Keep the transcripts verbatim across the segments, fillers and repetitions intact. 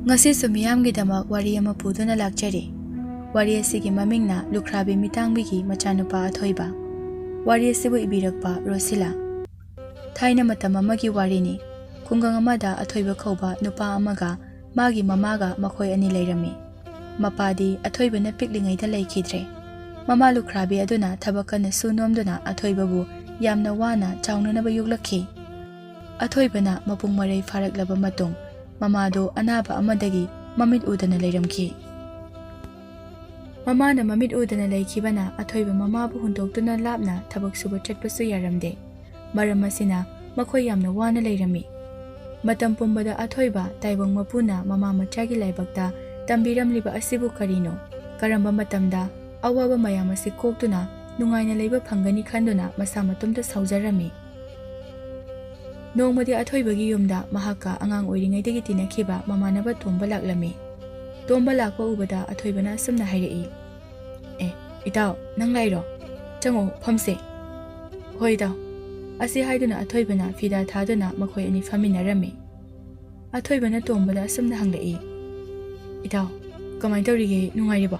ꯉꯁꯤꯁꯨ ꯃꯤꯌꯥꯝꯒꯤꯗꯃꯛ ꯋꯥꯔꯤ ꯑꯃ ꯄꯨꯗꯨꯅ ꯂꯥꯛꯆꯔꯤ꯫ ꯋꯥꯔꯤ ꯑꯁꯤꯒꯤ ꯃꯃꯤꯡꯅ ꯂꯨꯈ꯭ꯔꯥꯕꯤ ꯃꯤꯇꯥꯡꯕꯤꯒꯤ ꯃꯆꯥꯅꯨꯄꯥ ꯑꯊꯣꯏꯕ꯫ ꯋꯥꯔꯤ ꯑꯁꯤꯕꯨ ꯏꯕꯤꯔꯛꯄ ꯔꯣꯁꯤꯂꯥ꯫ ꯊꯥꯏꯅ ꯃꯇꯝ ꯑꯃꯒꯤ ꯋꯥꯔꯤꯅꯤ꯫ ꯈꯨꯡꯒꯪ ꯑꯃꯗ ꯑꯊꯣꯏꯕ ꯀꯧꯕ ꯅꯨꯄꯥ ꯑꯃꯒ ꯃꯥꯒꯤ ꯃꯃꯥꯒ ꯃꯈꯣꯏ ꯑꯅꯤ ꯂꯩꯔꯝꯃꯤ꯫ ꯃꯄꯥꯗꯤ ꯑꯊꯣꯏꯕꯅ ꯄꯤꯛꯂꯤꯉꯩꯗ ꯂꯩꯈꯤꯗ꯭ꯔꯦ꯫ ꯃꯃꯥ ꯂꯨꯈ꯭ꯔꯥꯕꯤ ꯑꯗꯨꯅ ꯊꯕꯛ ꯀꯟꯅ ꯁꯨ ꯅꯣꯝꯗꯨꯅ ꯑꯊꯣꯏꯕꯕꯨ ꯌꯥꯝꯅ ꯋꯥꯅ ꯆꯥꯎꯅꯅꯕ ꯌꯣꯛꯂꯛꯈꯤ꯫ ꯑꯊꯣꯏꯕꯅ ꯃꯄꯨꯡ ꯃꯔꯩ ꯐꯥꯔꯛꯂꯕ ꯃꯇꯨꯡ, ꯃꯃꯥꯗꯣ ꯑꯅꯥꯕ ꯑꯃꯗꯒꯤ ꯃꯃꯤꯠ ꯎꯗꯅ ꯂꯩꯔꯝꯈꯤ꯫ ꯃꯃꯥꯅ ꯃꯃꯤꯠ ꯎꯗꯅ ꯂꯩꯈꯤꯕꯅ ꯑꯊꯣꯏꯕ ꯃꯃꯥꯕꯨ ꯍꯨꯟꯗꯣꯛꯇꯨꯅ ꯂꯥꯞꯅ ꯊꯕꯛ ꯁꯨꯕ ꯆꯠꯄꯁꯨ ꯌꯥꯔꯝꯗꯦ꯫ ꯃꯔꯝ ꯑꯁꯤꯅ ꯃꯈꯣꯏ ꯌꯥꯝꯅ ꯋꯥꯅ ꯂꯩꯔꯝꯃꯤ꯫ ꯃꯇꯝ ꯄꯨꯝꯕꯗ ꯑꯊꯣꯏꯕ ꯇꯥꯏꯕꯪ ꯃꯄꯨꯅ ꯃꯃꯥ ꯃꯆꯥꯒꯤ ꯂꯥꯏꯕꯛꯇ ꯇꯝꯕꯤꯔꯝꯂꯤꯕ ꯑꯁꯤꯕꯨ ꯀꯔꯤꯅꯣ? ꯀꯔꯝꯕ ꯃꯇꯝꯗ ꯑꯋꯥꯕ ꯃꯌꯥꯝ ꯑꯁꯤ ꯀꯣꯛꯇꯨꯅ ꯅꯨꯡꯉꯥꯏꯅ ꯂꯩꯕ ꯐꯪꯒꯅꯤ ꯈꯟꯗꯨꯅ ꯃꯁꯥ ꯃꯇꯣꯝꯇ ꯁꯥꯎꯖꯔꯝꯃꯤ꯫ ꯅꯣꯡꯃꯗꯤ ꯑꯊꯣꯏꯕꯒꯤ ꯌꯨꯝꯗ ꯃꯍꯥꯛꯀ ꯑꯉꯥꯡ ꯑꯣꯏꯔꯤꯉꯩꯗꯒꯤ ꯇꯤꯟꯅꯈꯤꯕ ꯃꯃꯥꯟꯅꯕ ꯇꯣꯝꯕ ꯂꯥꯛꯂꯝꯃꯤ꯫ ꯇꯣꯝꯕ ꯂꯥꯛꯄ ꯎꯕꯗ ꯑꯊꯣꯏꯕꯅ ꯑꯁꯨꯝꯅ ꯍꯥꯏꯔꯛꯏ, "ꯑꯦ, ꯏꯇꯥꯎ, ꯅꯪ ꯂꯥꯛꯏꯔꯣ? ꯆꯪꯉꯣ, ꯐꯝꯁꯦ꯫" "ꯍꯣꯏ, ꯏꯇꯥꯎ꯫" ꯑꯁꯤ ꯍꯥꯏꯗꯨꯅ ꯑꯊꯣꯏꯕꯅ ꯐꯤꯗꯥ ꯊꯥꯗꯨꯅ ꯃꯈꯣꯏ ꯑꯅꯤ ꯐꯝꯃꯤꯟꯅꯔꯝꯃꯤ꯫ ꯑꯊꯣꯏꯕꯅ ꯇꯣꯝꯕꯗ ꯑꯁꯨꯝꯅ ꯍꯪꯂꯛꯏ, "ꯏꯇꯥꯎ, ꯀꯃꯥꯏꯅ ꯇꯧꯔꯤꯒꯦ? ꯅꯨꯡꯉꯥꯏꯔꯤꯕꯣ?"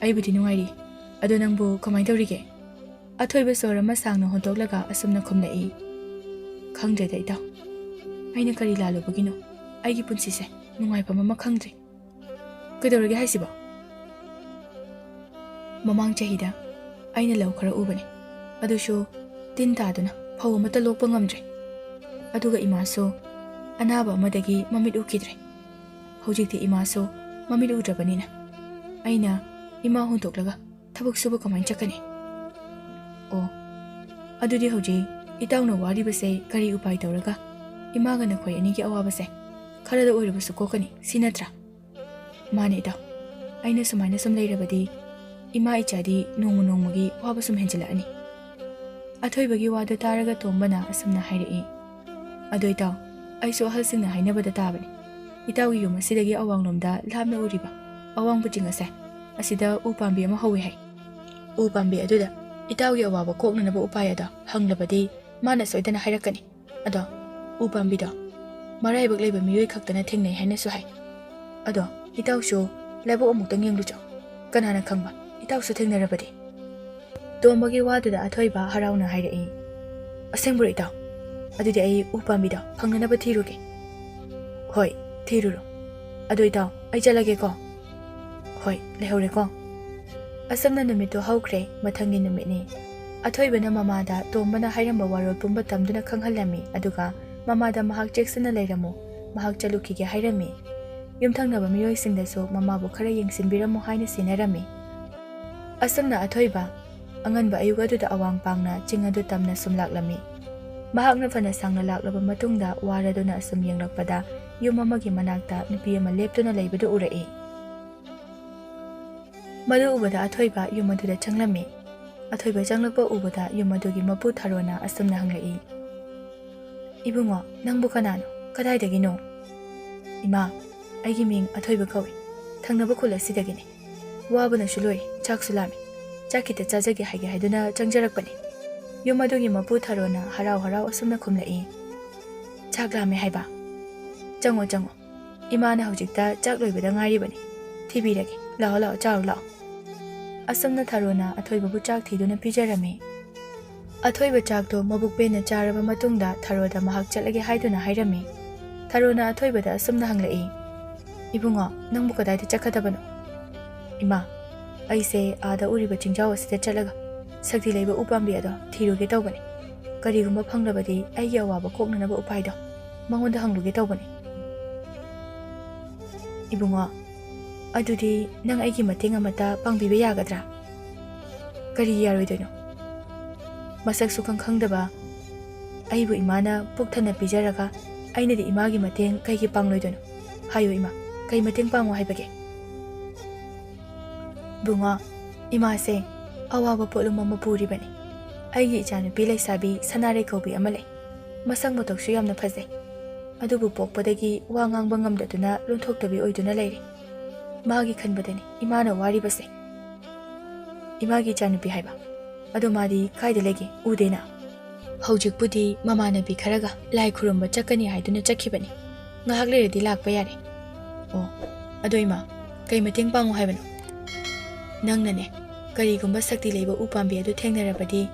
"ꯑꯩꯕꯨꯗꯤ ꯅꯨꯡꯉꯥꯏꯔꯤ꯫ ꯑꯗꯣ ꯅꯪꯕꯨ ꯀꯃꯥꯏꯅ ꯇꯧꯔꯤꯒꯦ?" ꯑꯊꯣꯏꯕ ꯁꯣꯔ ꯑꯃ ꯁꯥꯡꯅ ꯍꯣꯟꯗꯣꯛꯂꯒ ꯑꯁꯨꯝꯅ ꯈꯨꯝꯂꯛꯏ, "ꯈꯪꯗ꯭ꯔꯦꯗ ꯏꯇꯥꯎ, ꯑꯩꯅ ꯀꯔꯤ ꯂꯥꯜꯂꯨꯕꯒꯤꯅꯣ? ꯑꯩꯒꯤ ꯄꯨꯟꯁꯤꯁꯦ ꯅꯨꯡꯉꯥꯏꯐꯝ ꯑꯃ ꯈꯪꯗ꯭ꯔꯦ꯫" "ꯀꯩꯗꯧꯔꯒꯦ ꯍꯥꯏꯁꯤꯕꯣ?" "ꯃꯃꯥꯡ ꯆꯍꯤꯗ ꯑꯩꯅ ꯂꯧ ꯈꯔ ꯎꯕꯅꯦ, ꯑꯗꯨꯁꯨ ꯇꯤꯟ ꯇꯥꯗꯨꯅ ꯐꯧ ꯑꯃꯠꯇ ꯂꯣꯛꯄ ꯉꯝꯗ꯭ꯔꯦ꯫ ꯑꯗꯨꯒ ꯏꯃꯥꯁꯨ ꯑꯅꯥꯕ ꯑꯃꯗꯒꯤ ꯃꯃꯤꯠ ꯎꯈꯤꯗ꯭ꯔꯦ꯫ ꯍꯧꯖꯤꯛꯇꯤ ꯏꯃꯥꯁꯨ ꯃꯃꯤꯠ ꯎꯗ꯭ꯔꯕꯅꯤꯅ ꯑꯩꯅ ꯏꯃꯥ ꯍꯨꯟꯗꯣꯛꯂꯒ ꯊꯕꯛ ꯁꯨꯕ ꯀꯃꯥꯏꯅ ꯆꯠꯀꯅꯤ?" "ꯑꯣ, ꯑꯗꯨꯗꯤ ꯍꯧꯖꯤꯛ ꯏꯇꯥꯎꯅ ꯋꯥꯔꯤꯕꯁꯦ ꯀꯔꯤ ꯎꯄꯥꯏ ꯇꯧꯔꯒ ꯏꯃꯥꯒ ꯅꯈꯣꯏ ꯑꯅꯤꯒꯤ ꯑꯋꯥꯕꯁꯦ ꯈꯔꯗ ꯑꯣꯏꯔꯕꯁꯨ ꯀꯣꯛꯀꯅꯤ, ꯁꯤ ꯅꯠꯇ꯭ꯔꯥ?" "ꯃꯥꯅꯦ ꯏꯇꯥꯎ, ꯑꯩꯅ ꯁꯨꯃꯥꯏꯅ ꯁꯨꯝ ꯂꯩꯔꯕꯗꯤ ꯏꯃꯥ ꯏꯆꯥꯗꯤ ꯅꯣꯡꯃ ꯅꯣꯡꯃꯒꯤ ꯋꯥꯕ ꯁꯨꯝ ꯍꯦꯟꯖꯤꯜꯂꯛꯑꯅꯤ꯫" ꯑꯊꯣꯏꯕꯒꯤ ꯋꯥꯗꯨ ꯇꯥꯔꯒ ꯇꯣꯝꯕꯅ ꯑꯁꯨꯝꯅ ꯍꯥꯏꯔꯛꯏ, "ꯑꯗꯣ ꯏꯇꯥꯎ, ꯑꯩꯁꯨ ꯑꯍꯜꯁꯤꯡꯅ ꯍꯥꯏꯅꯕꯗ ꯇꯥꯕꯅꯤ, ꯏꯇꯥꯎꯒꯤ ꯌꯨꯝ ꯑꯁꯤꯗꯒꯤ ꯑꯋꯥꯡꯂꯣꯝꯗ ꯂꯥꯞꯅ ꯎꯔꯤꯕ ꯑꯋꯥꯡꯕ ꯆꯤꯡ ꯑꯁꯦ, ꯑꯁꯤꯗ ꯎ ꯄꯥꯝꯕꯤ ꯑꯃ ꯍꯧꯋꯤ ꯍꯥꯏ꯫ ꯎ ꯄꯥꯝꯕꯤ ꯑꯗꯨꯗ ꯏꯇꯥꯎꯒꯤ ꯑꯋꯥꯕ ꯀꯣꯛꯅꯅꯕ ꯎꯄꯥꯏ ꯑꯗꯣ ꯍꯪꯂꯕꯗꯤ ꯃꯥꯅ ꯁꯣꯏꯗꯅ ꯍꯥꯏꯔꯛꯀꯅꯤ꯫ ꯑꯗꯣ ꯎ ꯄꯥꯝꯕꯤꯗꯣ ꯃꯔꯥꯏꯕꯛ ꯂꯩꯕ ꯃꯤꯑꯣꯏ ꯈꯛꯇꯅ ꯊꯦꯡꯅꯩ ꯍꯥꯏꯅꯁꯨ ꯍꯥꯏ꯫ ꯑꯗꯣ ꯏꯇꯥꯎꯁꯨ ꯂꯥꯏꯕꯛ ꯑꯃꯨꯛꯇꯪ ꯌꯦꯡꯂꯨꯆꯣ꯫ ꯀꯅꯥꯅ ꯈꯪꯕ, ꯏꯇꯥꯎꯁꯨ ꯊꯦꯡꯅꯔꯕꯗꯤ?" ꯇꯣꯝꯕꯒꯤ ꯋꯥꯗꯨꯗ ꯑꯊꯣꯏꯕ ꯍꯔꯥꯎꯅ ꯍꯥꯏꯔꯛꯏ, "ꯑꯁꯦꯡꯕ꯭ꯔꯣ ꯏꯇꯥꯎ? ꯑꯗꯨꯗꯤ ꯑꯩ ꯎ ꯄꯥꯝꯕꯤꯗꯣ ꯐꯪꯅꯅꯕ ꯊꯤꯔꯨꯒꯦ꯫" "ꯍꯣꯏ, ꯊꯤꯔꯨꯔꯣ꯫ ꯑꯗꯣ ꯏꯇꯥꯎ, ꯑꯩ ꯆꯠꯂꯒꯦꯀꯣ꯫" "ꯍꯣꯏ, ꯂꯩꯍꯧꯔꯦꯀꯣ꯫" ꯑꯁꯨꯝꯅ ꯅꯨꯃꯤꯠꯇꯨ ꯍꯧꯈ꯭ꯔꯦ꯫ ꯃꯊꯪꯒꯤ ꯅꯨꯃꯤꯠꯅꯤ꯫ ꯑꯊꯣꯏꯕꯅ ꯃꯃꯥꯗ ꯇꯣꯝꯕꯅ ꯍꯥꯏꯔꯝꯕ ꯋꯥꯔꯣꯜ ꯄꯨꯝꯕ ꯇꯝꯗꯨꯅ ꯈꯪꯍꯜꯂꯝꯃꯤ, ꯑꯗꯨꯒ ꯃꯃꯥꯗ ꯃꯍꯥꯛ ꯆꯦꯛꯁꯤꯟꯅ ꯂꯩꯔꯝꯃꯨ, ꯃꯍꯥꯛ ꯆꯠꯂꯨꯈꯤꯒꯦ ꯍꯥꯏꯔꯝꯃꯤ꯫ ꯌꯨꯝꯊꯪꯅꯕ ꯃꯤꯑꯣꯏꯁꯤꯡꯗꯁꯨ ꯃꯃꯥꯕꯨ ꯈꯔ ꯌꯦꯡꯁꯤꯟꯕꯤꯔꯝꯃꯨ ꯍꯥꯏꯅ ꯁꯤꯟꯅꯔꯝꯃꯤ꯫ ꯑꯁꯨꯝꯅ ꯑꯊꯣꯏꯕ ꯑꯉꯟꯕ ꯑꯌꯨꯛ ꯑꯗꯨꯗ ꯑꯋꯥꯡ ꯄꯥꯡꯅ ꯆꯤꯡ ꯑꯗꯨ ꯇꯝꯅ ꯁꯨꯝ ꯂꯥꯛꯂꯝꯃꯤ꯫ ꯃꯍꯥꯛꯅ ꯐꯅ ꯁꯥꯡꯅ ꯂꯥꯛꯂꯕ ꯃꯇꯨꯡꯗ ꯋꯥꯔꯗꯨꯅ ꯑꯁꯨꯝ ꯌꯦꯡꯂꯛꯄꯗ ꯌꯨꯝ ꯑꯃꯒꯤ ꯃꯅꯥꯛꯇ ꯅꯨꯄꯤ ꯑꯃ ꯂꯦꯞꯇꯨꯅ ꯂꯩꯕꯗꯨ ꯎꯔꯛꯏ꯫ ꯃꯗꯨ ꯎꯕꯗ ꯑꯊꯣꯏꯕ ꯌꯨꯝ ꯑꯗꯨꯗ ꯆꯪꯂꯝꯃꯤ꯫ ꯑꯊꯣꯏꯕ ꯆꯪꯂꯛꯄ ꯎꯕꯗ ꯌꯨꯝ ꯑꯗꯨꯒꯤ ꯃꯄꯨ ꯊꯔꯣꯅ ꯑꯁꯨꯝꯅ ꯍꯪꯂꯛꯏ, "ꯏꯕꯨꯡꯉꯣ, ꯅꯪꯕꯨ ꯀꯅꯥꯅꯣ? ꯀꯗꯥꯏꯗꯒꯤꯅꯣ?" "ꯏꯃꯥ, ꯑꯩꯒꯤ ꯃꯤꯡ ꯑꯊꯣꯏꯕ ꯀꯧꯏ꯫ ꯊꯪꯅꯕ ꯈꯨꯜ ꯑꯁꯤꯗꯒꯤꯅꯤ꯫ ꯋꯥꯕꯅꯁꯨ ꯂꯣꯏꯔꯦ, ꯆꯥꯛꯁꯨ ꯂꯥꯝꯃꯤ꯫ ꯆꯥꯛ ꯈꯤꯇ ꯆꯥꯖꯒꯦ ꯍꯥꯏꯒꯦ ꯍꯥꯏꯗꯨꯅ ꯆꯪꯖꯔꯛꯄꯅꯤ꯫" ꯌꯨꯝ ꯑꯗꯨꯒꯤ ꯃꯄꯨ ꯊꯔꯣꯅ ꯍꯔꯥꯎ ꯍꯔꯥꯎ ꯑꯁꯨꯝꯅ ꯈꯨꯝꯂꯛꯏ, "ꯆꯥꯛ ꯂꯥꯝꯃꯦ ꯍꯥꯏꯕ? ꯆꯪꯉꯣ, ꯆꯪꯉꯣ꯫ ꯏꯃꯥꯅ ꯍꯧꯖꯤꯛꯇ ꯆꯥꯛ ꯂꯣꯏꯕꯗ ꯉꯥꯏꯔꯤꯕꯅꯤ꯫ ꯊꯤꯕꯤꯔꯒꯦ꯫ ꯂꯥꯛꯑꯣ, ꯂꯥꯛꯑꯣ, ꯆꯥꯔꯨ ꯂꯥꯛꯑꯣ꯫" ꯑꯁꯨꯝꯅ ꯊꯔꯣꯅ ꯑꯊꯣꯏꯕꯕꯨ ꯆꯥꯛ ꯊꯤꯗꯨꯅ ꯄꯤꯖꯔꯝꯃꯤ꯫ ꯑꯊꯣꯏꯕ ꯆꯥꯛꯇꯣ ꯃꯕꯨꯛ ꯄꯦꯟꯅ ꯆꯥꯔꯕ ꯃꯇꯨꯡꯗ ꯊꯔꯣꯗ ꯃꯍꯥꯛ ꯆꯠꯂꯒꯦ ꯍꯥꯏꯗꯨꯅ ꯍꯥꯏꯔꯝꯃꯤ꯫ ꯊꯔꯣꯅ ꯑꯊꯣꯏꯕꯗ ꯑꯁꯨꯝꯅ ꯍꯪꯂꯛꯏ, "ꯏꯕꯨꯡꯉꯣ, ꯅꯪꯕꯨ ꯀꯗꯥꯏꯗ ꯆꯠꯀꯗꯕꯅꯣ?" "ꯏꯃꯥ, ꯑꯩꯁꯦ ꯑꯥꯗ ꯎꯔꯤꯕ ꯆꯤꯡꯖꯥꯎ ꯑꯁꯤꯗ ꯆꯠꯂꯒ ꯁꯛꯇꯤ ꯂꯩꯕ ꯎ ꯄꯥꯝꯕꯤ ꯑꯗꯣ ꯊꯤꯔꯨꯒꯦ ꯇꯧꯕꯅꯤ꯫ ꯀꯔꯤꯒꯨꯝꯕ ꯐꯪꯂꯕꯗꯤ ꯑꯩꯒꯤ ꯑꯋꯥꯕ ꯀꯣꯛꯅꯅꯕ ꯎꯄꯥꯏꯗꯣ ꯃꯉꯣꯟꯗ ꯍꯪꯂꯨꯒꯦ ꯇꯧꯕꯅꯤ꯫" "ꯏꯕꯨꯡꯉꯣ, ꯑꯗꯨꯗꯤ ꯅꯪ ꯑꯩꯒꯤ ꯃꯇꯦꯡ ꯑꯃꯠꯇ ꯄꯥꯡꯕꯤꯕ ꯌꯥꯒꯗ꯭ꯔꯥ?" "ꯀꯔꯤ ꯌꯥꯔꯣꯏꯗꯣꯏꯅꯣ? ꯃꯁꯛ ꯁꯨꯈꯪ ꯈꯪꯗꯕ ꯑꯩꯕꯨ ꯏꯃꯥꯅ ꯄꯨꯛ ꯊꯟꯅ ꯄꯤꯖꯔꯒ ꯑꯩꯅꯗꯤ ꯏꯃꯥꯒꯤ ꯃꯇꯦꯡ ꯀꯩꯒꯤ ꯄꯥꯡꯂꯣꯏꯗꯣꯏꯅꯣ? ꯍꯥꯏꯌꯨ ꯏꯃꯥ, ꯀꯩ ꯃꯇꯦꯡ ꯄꯥꯡꯉꯨ ꯍꯥꯏꯕꯒꯦ?" "ꯕꯨꯡꯉꯣ, ꯏꯃꯥꯁꯦ ꯑꯋꯥꯕ ꯄꯣꯠꯂꯨꯝ ꯑꯃ ꯄꯨꯔꯤꯕꯅꯤ꯫ ꯑꯩꯒꯤ ꯏꯆꯥꯅꯨꯄꯤ ꯂꯩꯁꯥꯕꯤ ꯁꯅꯥꯔꯩ ꯀꯧꯕꯤ ꯑꯃ ꯂꯩ꯫ ꯃꯁꯛ ꯃꯇꯧꯁꯨ ꯌꯥꯝꯅ ꯐꯖꯩ꯫ ꯑꯗꯨꯕꯨ ꯄꯣꯛꯄꯗꯒꯤ ꯋꯥ ꯉꯥꯡꯕ ꯉꯝꯗꯗꯨꯅ ꯂꯣꯟꯊꯣꯛꯇꯕꯤ ꯑꯣꯏꯗꯨꯅ ꯂꯩꯔꯦ꯫ ꯃꯥꯒꯤ ꯈꯟꯕꯗꯅꯤ ꯏꯃꯥꯅ ꯋꯥꯔꯤꯕꯁꯦ꯫" "ꯏꯃꯥꯒꯤ ꯏꯆꯥꯅꯨꯄꯤ ꯍꯥꯏꯕ? ꯑꯗꯣ ꯃꯥꯗꯤ ꯀꯥꯏꯗ ꯂꯩꯒꯦ? ꯎꯗꯦꯅ?" ꯍꯧꯖꯤꯛꯄꯨꯗꯤ ꯃꯃꯥꯟꯅꯕꯤ ꯈꯔꯒ ꯂꯥꯏ ꯈꯨꯔꯨꯝꯕ ꯆꯠꯀꯅꯤ ꯍꯥꯏꯗꯨꯅ ꯆꯠꯈꯤꯕꯅꯤ꯫ ꯉꯥꯏꯍꯥꯛ ꯂꯩꯔꯗꯤ ꯂꯥꯛꯄ ꯌꯥꯔꯦ꯫ ꯑꯣ, ꯑꯗꯣ ꯏꯃꯥ, ꯀꯩ ꯃꯇꯦꯡ ꯄꯥꯡꯉꯨ ꯍꯥꯏꯕꯅꯣ? ꯅꯪꯅꯅꯦ, ꯀꯔꯤꯒꯨꯝꯕ ꯁꯛꯇꯤ ꯂꯩꯕ ꯎꯄꯥꯝꯕꯤ ꯑꯗꯨ ꯊꯦꯡꯅꯔꯕꯗꯤ,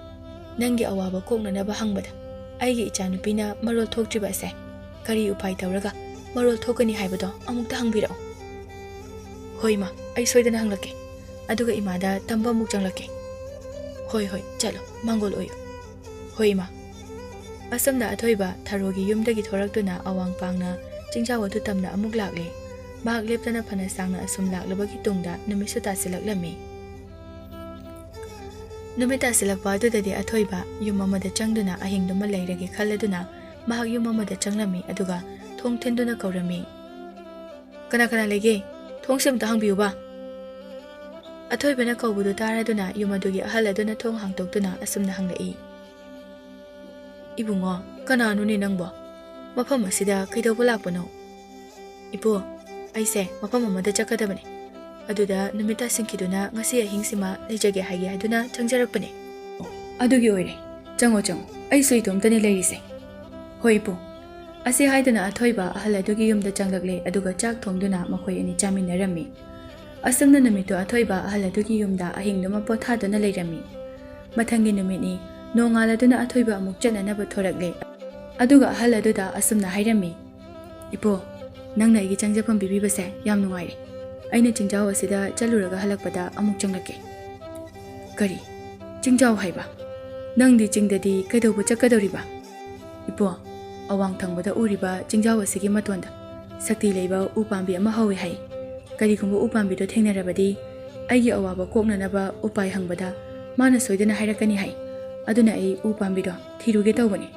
ꯅꯪꯒꯤ ꯑꯋꯥꯕ ꯀꯣꯛꯅꯅꯕ ꯍꯪꯕꯗ ꯑꯩꯒꯤ ꯏꯆꯥꯅꯨꯄꯤꯅ ꯃꯔꯣꯜ ꯊꯣꯛꯇ꯭ꯔꯤꯕ ꯑꯁꯦ ꯀꯔꯤ ꯎꯄꯥꯏ ꯇꯧꯔꯒ ꯃꯔꯣꯜ ꯊꯣꯛꯀꯅꯤ ꯍꯥꯏꯕꯗꯣ ꯑꯃꯨꯛꯇ ꯍꯪꯕꯤꯔꯛꯑꯣ꯫ ꯍꯣꯏ ꯏꯃꯥ, ꯑꯩ ꯁꯣꯏꯗꯅ ꯍꯪꯂꯛꯀꯦ꯫ ꯑꯗꯨꯒ ꯏꯃꯥꯗ ꯇꯝꯕ ꯑꯃꯨꯛ ꯆꯪꯂꯛꯀꯦ꯫ ꯍꯣꯏ, ꯍꯣꯏ, ꯆꯠꯂꯣ, ꯃꯥꯡꯒꯣꯜ ꯑꯣꯏꯌꯨ꯫ ꯍꯣꯏ ꯏꯃꯥ꯫ ꯑꯁꯨꯝꯅ ꯑꯊꯣꯏꯕ ꯊꯔꯣꯒꯤ ꯌꯨꯝꯗꯒꯤ ꯊꯣꯔꯛꯇꯨꯅ ꯑꯋꯥꯡ ꯄꯥꯡꯅ ꯆꯤꯡꯖꯥꯎ ꯑꯗꯨ ꯇꯝꯅ ꯑꯃꯨꯛ ꯂꯥꯛꯂꯦ꯫ ꯃꯍꯥꯛ ꯂꯦꯞꯇꯅ ꯐꯅ ꯁꯥꯡꯅ ꯑꯁꯨꯝ ꯂꯥꯛꯂꯕꯒꯤ ꯇꯨꯡꯗ ꯅꯨꯃꯤꯠꯁꯨ ꯇꯥꯁꯤꯜꯂꯛꯂꯝꯃꯤ꯫ ꯅꯨꯃꯤꯠ ꯇꯥꯁꯤꯜꯂꯛꯄ ꯑꯗꯨꯗꯗꯤ ꯑꯊꯣꯏꯕ ꯌꯨꯝ ꯑꯃꯗ ꯆꯪꯗꯨꯅ ꯑꯍꯤꯡꯗꯨꯃ ꯂꯩꯔꯒꯦ ꯈꯜꯂꯗꯨꯅ ꯃꯍꯥꯛ ꯌꯨꯝ ꯑꯃꯗ ꯆꯪꯂꯝꯃꯤ, ꯑꯗꯨꯒ ꯊꯣꯡ ꯊꯤꯟꯗꯨꯅ ꯀꯧꯔꯝꯃꯤ꯫ "ꯀꯅꯥ ꯀꯅꯥ ꯂꯩꯒꯦ? ꯊꯣꯡꯁꯦ ꯑꯝꯇ ꯍꯥꯡꯕꯤꯌꯨꯕ!" ꯑꯊꯣꯏꯕꯅ ꯀꯧꯕꯗꯨ ꯇꯥꯔꯗꯨꯅ ꯌꯨꯝ ꯑꯗꯨꯒꯤ ꯑꯍꯜ ꯑꯗꯨꯅ ꯊꯣꯡ ꯍꯥꯡꯗꯣꯛꯇꯨꯅ ꯑꯁꯨꯝꯅ ꯍꯪꯂꯛꯏ꯫ "ꯏꯕꯨꯡꯉꯣ, ꯀꯅꯥꯅꯣꯅꯦ ꯅꯪꯕꯣ? ꯃꯐꯝ ꯑꯁꯤꯗ ꯀꯩꯗꯧꯕ ꯂꯥꯛꯄꯅꯣ?" "ꯏꯄꯨ, ꯑꯩꯁꯦ ꯃꯐꯝ ꯑꯃꯗ ꯆꯠꯀꯗꯕꯅꯤ꯫ ꯑꯗꯨꯗ ꯅꯨꯃꯤꯠ ꯇꯥꯁꯤꯟꯈꯤꯗꯨꯅ ꯉꯁꯤ ꯑꯍꯤꯡꯁꯤꯃ ꯂꯩꯖꯒꯦ ꯍꯥꯏꯒꯦ ꯍꯥꯏꯗꯨꯅ ꯆꯪꯖꯔꯛꯄꯅꯦ꯫" "ꯑꯗꯨꯒꯤ ꯑꯣꯏꯔꯦ꯫ ꯆꯪꯉꯣ, ꯆꯪꯉꯣ꯫ ꯑꯩꯁꯨ ꯏꯇꯣꯝꯇꯅꯤ ꯂꯩꯔꯤꯁꯦ꯫" "ꯍꯣꯏ, ꯏꯄꯨ꯫" ꯑꯁꯤ ꯍꯥꯏꯗꯨꯅ ꯑꯊꯣꯏꯕ ꯑꯍꯜ ꯑꯗꯨꯒꯤ ꯌꯨꯝꯗ ꯆꯪꯂꯛꯂꯦ, ꯑꯗꯨꯒ ꯆꯥꯛ ꯊꯣꯡꯗꯨꯅ ꯃꯈꯣꯏ ꯑꯅꯤ ꯆꯥꯃꯤꯟꯅꯔꯝꯃꯤ꯫ ꯑꯁꯨꯝꯅ ꯅꯨꯃꯤꯠꯇꯨ ꯑꯊꯣꯏꯕ ꯑꯍꯜ ꯑꯗꯨꯒꯤ ꯌꯨꯝꯗ ꯑꯍꯤꯡꯗꯨꯃ ꯄꯣꯊꯥꯗꯨꯅ ꯂꯩꯔꯝꯃꯤ꯫ ꯃꯊꯪꯒꯤ ꯅꯨꯃꯤꯠꯅꯤ꯫ ꯅꯣꯡꯉꯥꯜꯂꯗꯨꯅ ꯑꯊꯣꯏꯕ ꯑꯃꯨꯛ ꯆꯠꯅꯅꯕ ꯊꯣꯔꯛꯂꯦ꯫ ꯑꯗꯨꯒ ꯑꯍꯜ ꯑꯗꯨꯗ ꯑꯁꯨꯝꯅ ꯍꯥꯏꯔꯝꯃꯤ, "ꯏꯄꯨ, ꯅꯪꯅ ꯑꯩꯒꯤ ꯆꯪꯖꯐꯝ ꯄꯤꯕꯤꯕꯁꯦ ꯌꯥꯝ ꯅꯨꯡꯉꯥꯏꯔꯦ꯫ ꯑꯩꯅ ꯆꯤꯡꯖꯥꯎ ꯑꯁꯤꯗ ꯆꯠꯂꯨꯔꯒ ꯍꯜꯂꯛꯄꯗ ꯑꯃꯨꯛ ꯆꯪꯂꯛꯀꯦ꯫" "ꯀꯔꯤ? ꯆꯤꯡꯖꯥꯎ ꯍꯥꯏꯕ? ꯅꯪꯗꯤ ꯆꯤꯡꯗꯗꯤ ꯀꯩꯗꯧꯕ ꯆꯠꯀꯗꯧꯔꯤꯕ?" "ꯏꯄꯨ, ꯑꯋꯥꯡ ꯊꯪꯕꯗ ꯎꯔꯤꯕ ꯆꯤꯡꯖꯥꯎ ꯑꯁꯤꯒꯤ ꯃꯇꯣꯟꯗ ꯁꯛꯇꯤ ꯂꯩꯕ ꯎ ꯄꯥꯝꯕꯤ ꯑꯃ ꯍꯧꯋꯤ ꯍꯥꯏ꯫ ꯀꯔꯤꯒꯨꯝꯕ ꯎ ꯄꯥꯝꯕꯤꯗꯣ ꯊꯦꯡꯅꯔꯕꯗꯤ ꯑꯩꯒꯤ ꯑꯋꯥꯕ ꯀꯣꯛꯅꯅꯕ ꯎꯄꯥꯏ ꯍꯪꯕꯗ ꯃꯥꯅ ꯁꯣꯏꯗꯅ ꯍꯥꯏꯔꯛꯀꯅꯤ ꯍꯥꯏ꯫ ꯑꯗꯨꯅ ꯑꯩ ꯎ ꯄꯥꯝꯕꯤꯗꯣ ꯊꯤꯔꯨꯒꯦ ꯇꯧꯕꯅꯤ꯫"